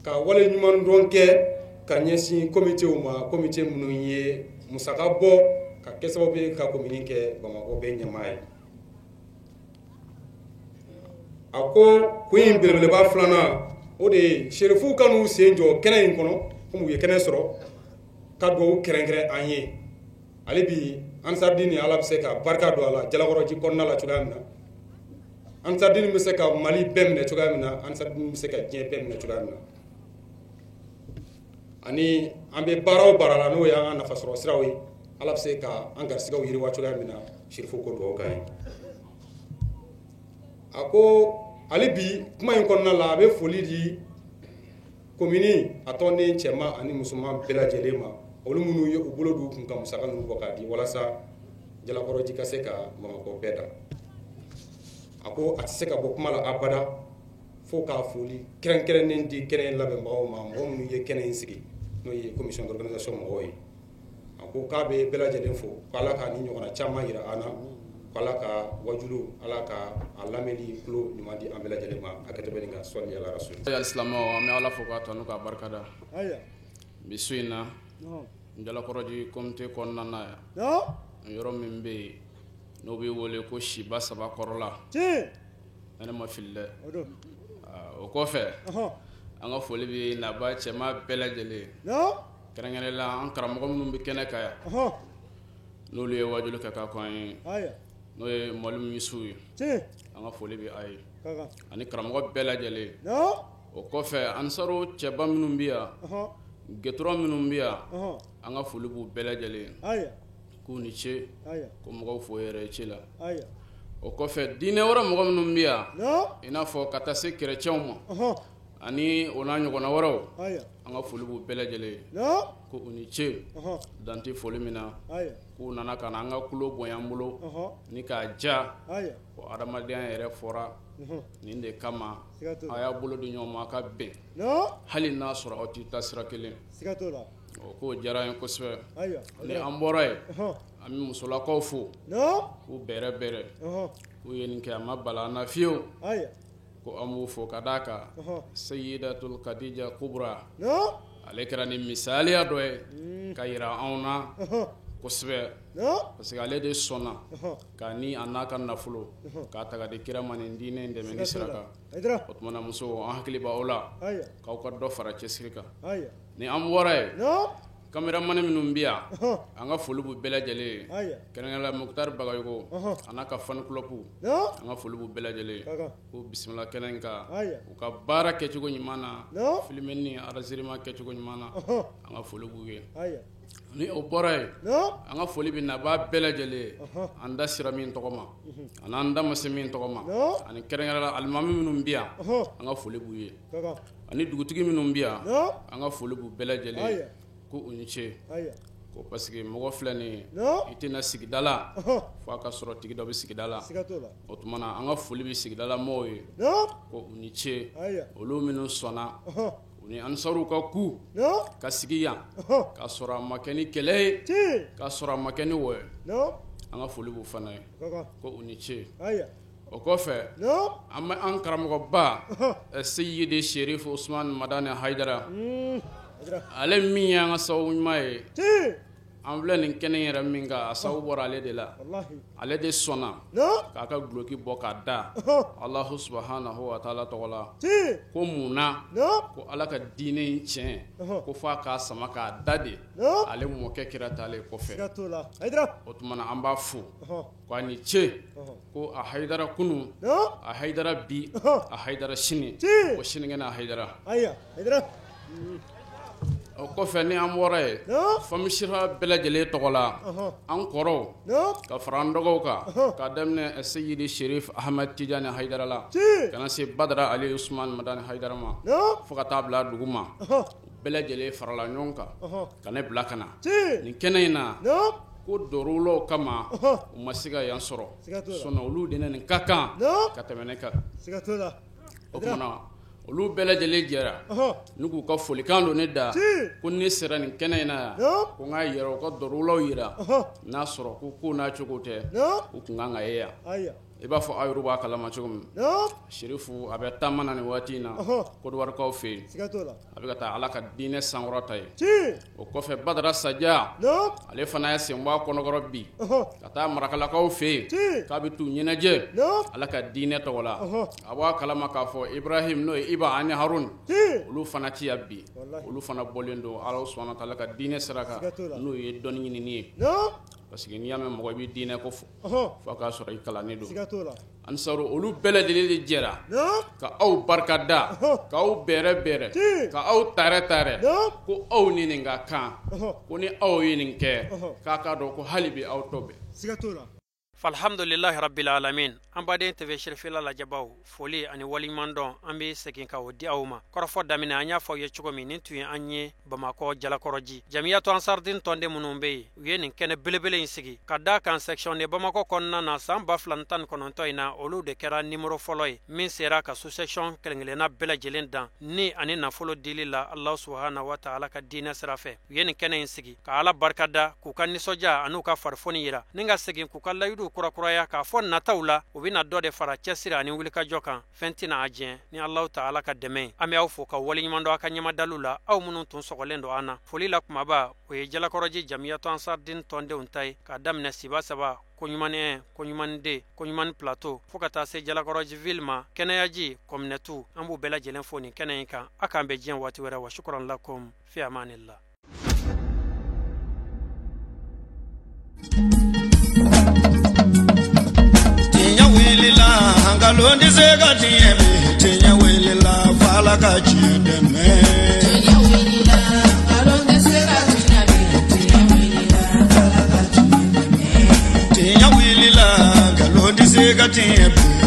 ka wale ɲuman dɔn kɛ ka ɲɛsin komitew ma, komite minnu ye musaka bɔ ka kɛ sababu ye ka komini kɛ Bamakɔ bɛɛ ɲɛmaa ye. A ko kun in belebeleba filanan, o de ye serifuw ka n'u sen jɔ kɛnɛ in kɔnɔ, komi u ye kɛnɛ sɔrɔ ka dugawu kɛrɛnkɛrɛn an ye. Ale bi Ansardini, Ala bɛ se ka barika don a la Jalakɔrɔji kɔnɔna la cogoya min na, Ansardini bɛ se ka Mali bɛɛ minɛ cogoya min na, Ansardini bɛ se ka diɲɛ bɛɛ minɛ cogoya min na, ani an bɛ baara o baara la, n'o y'an ka nafasɔrɔ siraw ye, Ala bɛ se ka an garisigɛw yiriwa cogoya min na. Serifu ko dugawu k'an ye. A ko ale bi kuma in kɔnɔna la, a bɛ foli di komini a tɔnden cɛman ani musoman bɛɛ lajɛlen ma, olu minnu ye u bolo d'u kun ka musaka ninnu bɔ k'a di walasa Jalakɔrɔji ka se ka Bamakɔ bɛɛ da. A ko a tɛ se ka bɔ kuma la abada fo k'a foli kɛrɛnkɛrɛnnen di kɛnɛ in labɛnbagaw ma, mɔgɔ minnu ye kɛnɛ in sigi, n'o ye commission d'organisation mɔgɔw ye. A ko k'a bɛ bɛɛ lajɛlen fo, k'Ala k'a ni ɲɔgɔnna caman yira an na, k'Ala ka wajulu, Ala ka a lamɛnni tulo ɲuman di an bɛɛ lajɛlen ma. A kɛtɔ bɛ nin kan sɔnni ala rasul. Alisilamɛw, an bɛ Ala fo k'a tanu k'a barikada bi su in na Jalakɔrɔji komite kɔnɔna na yan, yɔrɔ min bɛ yen n'o bɛ wele ko Siba saba kɔrɔla, ne ma fili dɛ. O kɔfɛ, an ka foli bɛ naba cɛman bɛɛ lajɛlen, kɛrɛnkɛrɛnnen la an karamɔgɔ minnu bɛ kɛnɛ kan yan, n'olu ye wajuli kɛ k'a kɔn an ye, n'o ye Mwalimu Yusu ye, an ka foli bɛ a ye ani karamɔgɔ bɛɛ lajɛlen. O kɔfɛ, ansaru cɛba minnu bɛ yan, gɛtɔrɔ minnu bɛ yan, an ka foli b'u bɛɛ lajɛlen, k'u ni ce, ko mɔgɔw fo yɛrɛ ci la. O kɔfɛ, diinɛ wɛrɛ mɔgɔ minnu bɛ yan, i n'a fɔ ka taa se kerecɛnw ma ani o n'a ɲɔgɔnna wɛrɛw, an ka foli b'u bɛɛ lajɛlen, ko u ni ce, dan tɛ foli min na, k'u nana ka na an ka kulo bonya an bolo ni k'a ja ko adamadenya yɛrɛ fɔra nin de kama, a y'a bolo di ɲɔgɔn ma a ka bɛn, hali n'a sɔrɔ aw t'i ta sira kelen. O k'o diyara an ye kosɛbɛ. Ni an bɔra yen, an bɛ musolakaw fo k'u bɛrɛ bɛrɛ, k'u ye nin kɛ a ma bala an na fiyewu, ko an b'u fo ka d'a kan Seyidatul Kadija Kubra, Ale kɛra ni misaliya dɔ ye ka yira anw na kosɛbɛ, parce que ale de sɔnna k'a ni a n'a ka nafolo k'a ta ka di kira ma nin diinɛ in dɛmɛni sira kan. O tuma na musow, an hakili b'aw la, k'aw ka dɔ fara cɛsiri kan. Ni an bɔra yen, caméraman minnu bɛ yan, an ka foli b'u bɛɛ lajɛlen ye, kɛrɛnkɛrɛnnenya la Mukutari Bagayogo a n'a ka fan club, an ka foli b'u bɛɛ lajɛlen ye, ko bisimila kɛnɛ in kan, u ka baara kɛcogo ɲuman na, filmeli ni enregistrement kɛcogo ɲuman na, an ka foli b'u ye. Ni o bɔra yen, an ka foli bɛ nabaa bɛɛ lajɛlen ye, an da sera min tɔgɔ ma ani an da ma se min tɔgɔ ma, ani kɛrɛnkɛrɛnnenya la alimami minnu bɛ yan, an ka foli b'u ye, ani dugutigi minnu bɛ yan, an ka foli b'u bɛɛ lajɛlen ye, ko u ni ce, ko parce que mɔgɔ filɛ nin ye, i tɛna sigida la fo a ka sɔrɔ tigi dɔ bɛ sigida la. O tuma na an ka foli bɛ sigidala mɔgɔw ye, ko u ni ce, olu minnu sɔnna u ni ansaruw ka ku ka sigi yan k'a sɔrɔ a ma kɛ ni kɛlɛ ye, k'a sɔrɔ a ma kɛ ni wɔyɔ ye, an ka foli b'u fana ye, ko u ni ce. O kɔfɛ, an bɛ an karamɔgɔba Seyidi Sherif Usman Madani Hayidara, ale min y'an ka sababu ɲuman ye, an filɛ nin kɛnɛ yɛrɛ min kan, a sababu bɔra ale de la. Ale de sɔnna k'a ka duloki bɔ k'a da Alahu subahanahu wa taala tɔgɔ la, ko mun na ko Ala ka diinɛ in tiɲɛ ko f'a k'a sama k'a da de ale mɔkɛ kira taalen kɔfɛ. O tuma na an b'a fo ko a ni ce, ko a Hayidara kunun, a Hayidara bi, a Hayidara sini, ko sinikɛnɛ a Hayidara. O kɔfɛ ni an bɔra yen, famisira bɛɛ lajɛlen tɔgɔ la, an kɔrɔw ka fara an dɔgɔw kan, k'a daminɛ Seyidi Sherif Ahmed Tijani Hayidara la ka na se Badara Ali Usman Madani Hayidara ma, fo ka taa bila dugu ma, bɛɛ lajɛlen farala ɲɔgɔn kan ka ne bila ka na nin kɛnɛ in na, ko dɔrɔlaw kama u ma se ka yan sɔrɔ, sinon olu de nin ka kan ka tɛmɛ ne kan. O tuma na olu bɛɛ lajɛlen jɛra n'u k'u ka folikan don ne da, ko ne sera nin kɛnɛ in na yan, ko n k'a yɛrɛ u ka dɔrɔlaw yira, n'a sɔrɔ ko n'a cogo tɛ, u tun kan ka ye yan. I b'a fɔ aw yɛrɛ b'a kalama cogo min, Sherifu a bɛ taama na nin waati in na Kɔdiwarikaw fɛ yen, a bɛ ka taa Ala ka diinɛ sankɔrɔta ye. O kɔfɛ Badara Saja, ale fana ye sen bɔ a kɔnɔkɔrɔ bi ka taa Marakalakaw fɛ yen, k'a bɛ t'u ɲɛnajɛ Ala ka diinɛ tɔgɔ la. A b'a kalama k'a fɔ Ibrahim, n'o ye Iba ani Harun, olu fana ci yan bi, olu fana bɔlen don Ala subahana wa taala ka diinɛ sira kan, n'o ye dɔnni ɲinini ye. Parce que n'i y'a mɛn mɔgɔ i bɛ diinɛ ko fɔ, fo k'a sɔrɔ i kalannen don. Ansaru olu bɛɛ lajɛlen de jɛra ka aw barika da, k'aw bɛrɛ bɛrɛ, ka aw taarɛ taarɛ, ko aw ni nin ka kan, ko ni aw ye nin kɛ, k'a k'a dɔn ko hali bi aw tɔ bɛɛ. Alhamdulillahi rabbil alamin. An baden TV Cherifila lajɛbaw, foli ani waleɲumandɔn an bɛ segin ka o di aw ma. Kɔrɔfɔ daminɛ an y'a fɔ aw ye cogo min, nin tun ye an ye Bamakɔ Jalakɔrɔji Jamiyatu Ansardin tɔnden minnu bɛ yen, u ye nin kɛnɛ belebele in sigi ka da kan section de Bamakɔ kɔnɔna na san 2019 in na, olu de kɛra numéro fɔlɔ ye min sera ka sous section kelen-kelenna bɛɛ lajɛlen dan ni ani nafolo dili la Alahu subahana wa taala ka diinɛ sira fɛ. U ye nin kɛnɛ in sigi ka Ala barika da, k'u ka nisɔndiya an'u ka farifoni yira, ni ka segin k'u ka layiduw kurakuraya k'a fɔ nataw la u bɛna dɔ de fara cɛsiri ani wulikajɔ kan, fɛn tɛna a jɛn ni Alahu taala ka dɛmɛ ye. An bɛ aw fo ka waleɲuman dɔn aw ka ɲɛmadalu la, aw minnu tun sɔgɔlen don an na. Foli la kumaba o ye Jalakɔrɔji Jamiyatu Ansardin tɔndenw ta ye, k'a daminɛ Siba 3, Koɲumani 1, Koɲumani 2, Koɲumani plateau, fo ka taa se Jalakɔrɔji ville ma, kɛnɛyaji kɔminɛtu, an b'u bɛɛ lajɛlen fo nin kɛnɛ in kan. A k'an bɛn diɲɛ waati wɛrɛ, wa shukran lakum fi amanillah. Tiɲɛ wulila, nkalon tɛ se ka tiɲɛ bi. Tiɲɛ wulila, f'Ala ka tiɲɛ dɛmɛ. Tiɲɛ wulila, nkalon tɛ se ka tiɲɛ bi. Tiɲɛ wulila, f'Ala ka tiɲɛ dɛmɛ. Tiɲɛ wulila, nkalon tɛ se ka tiɲɛ bi.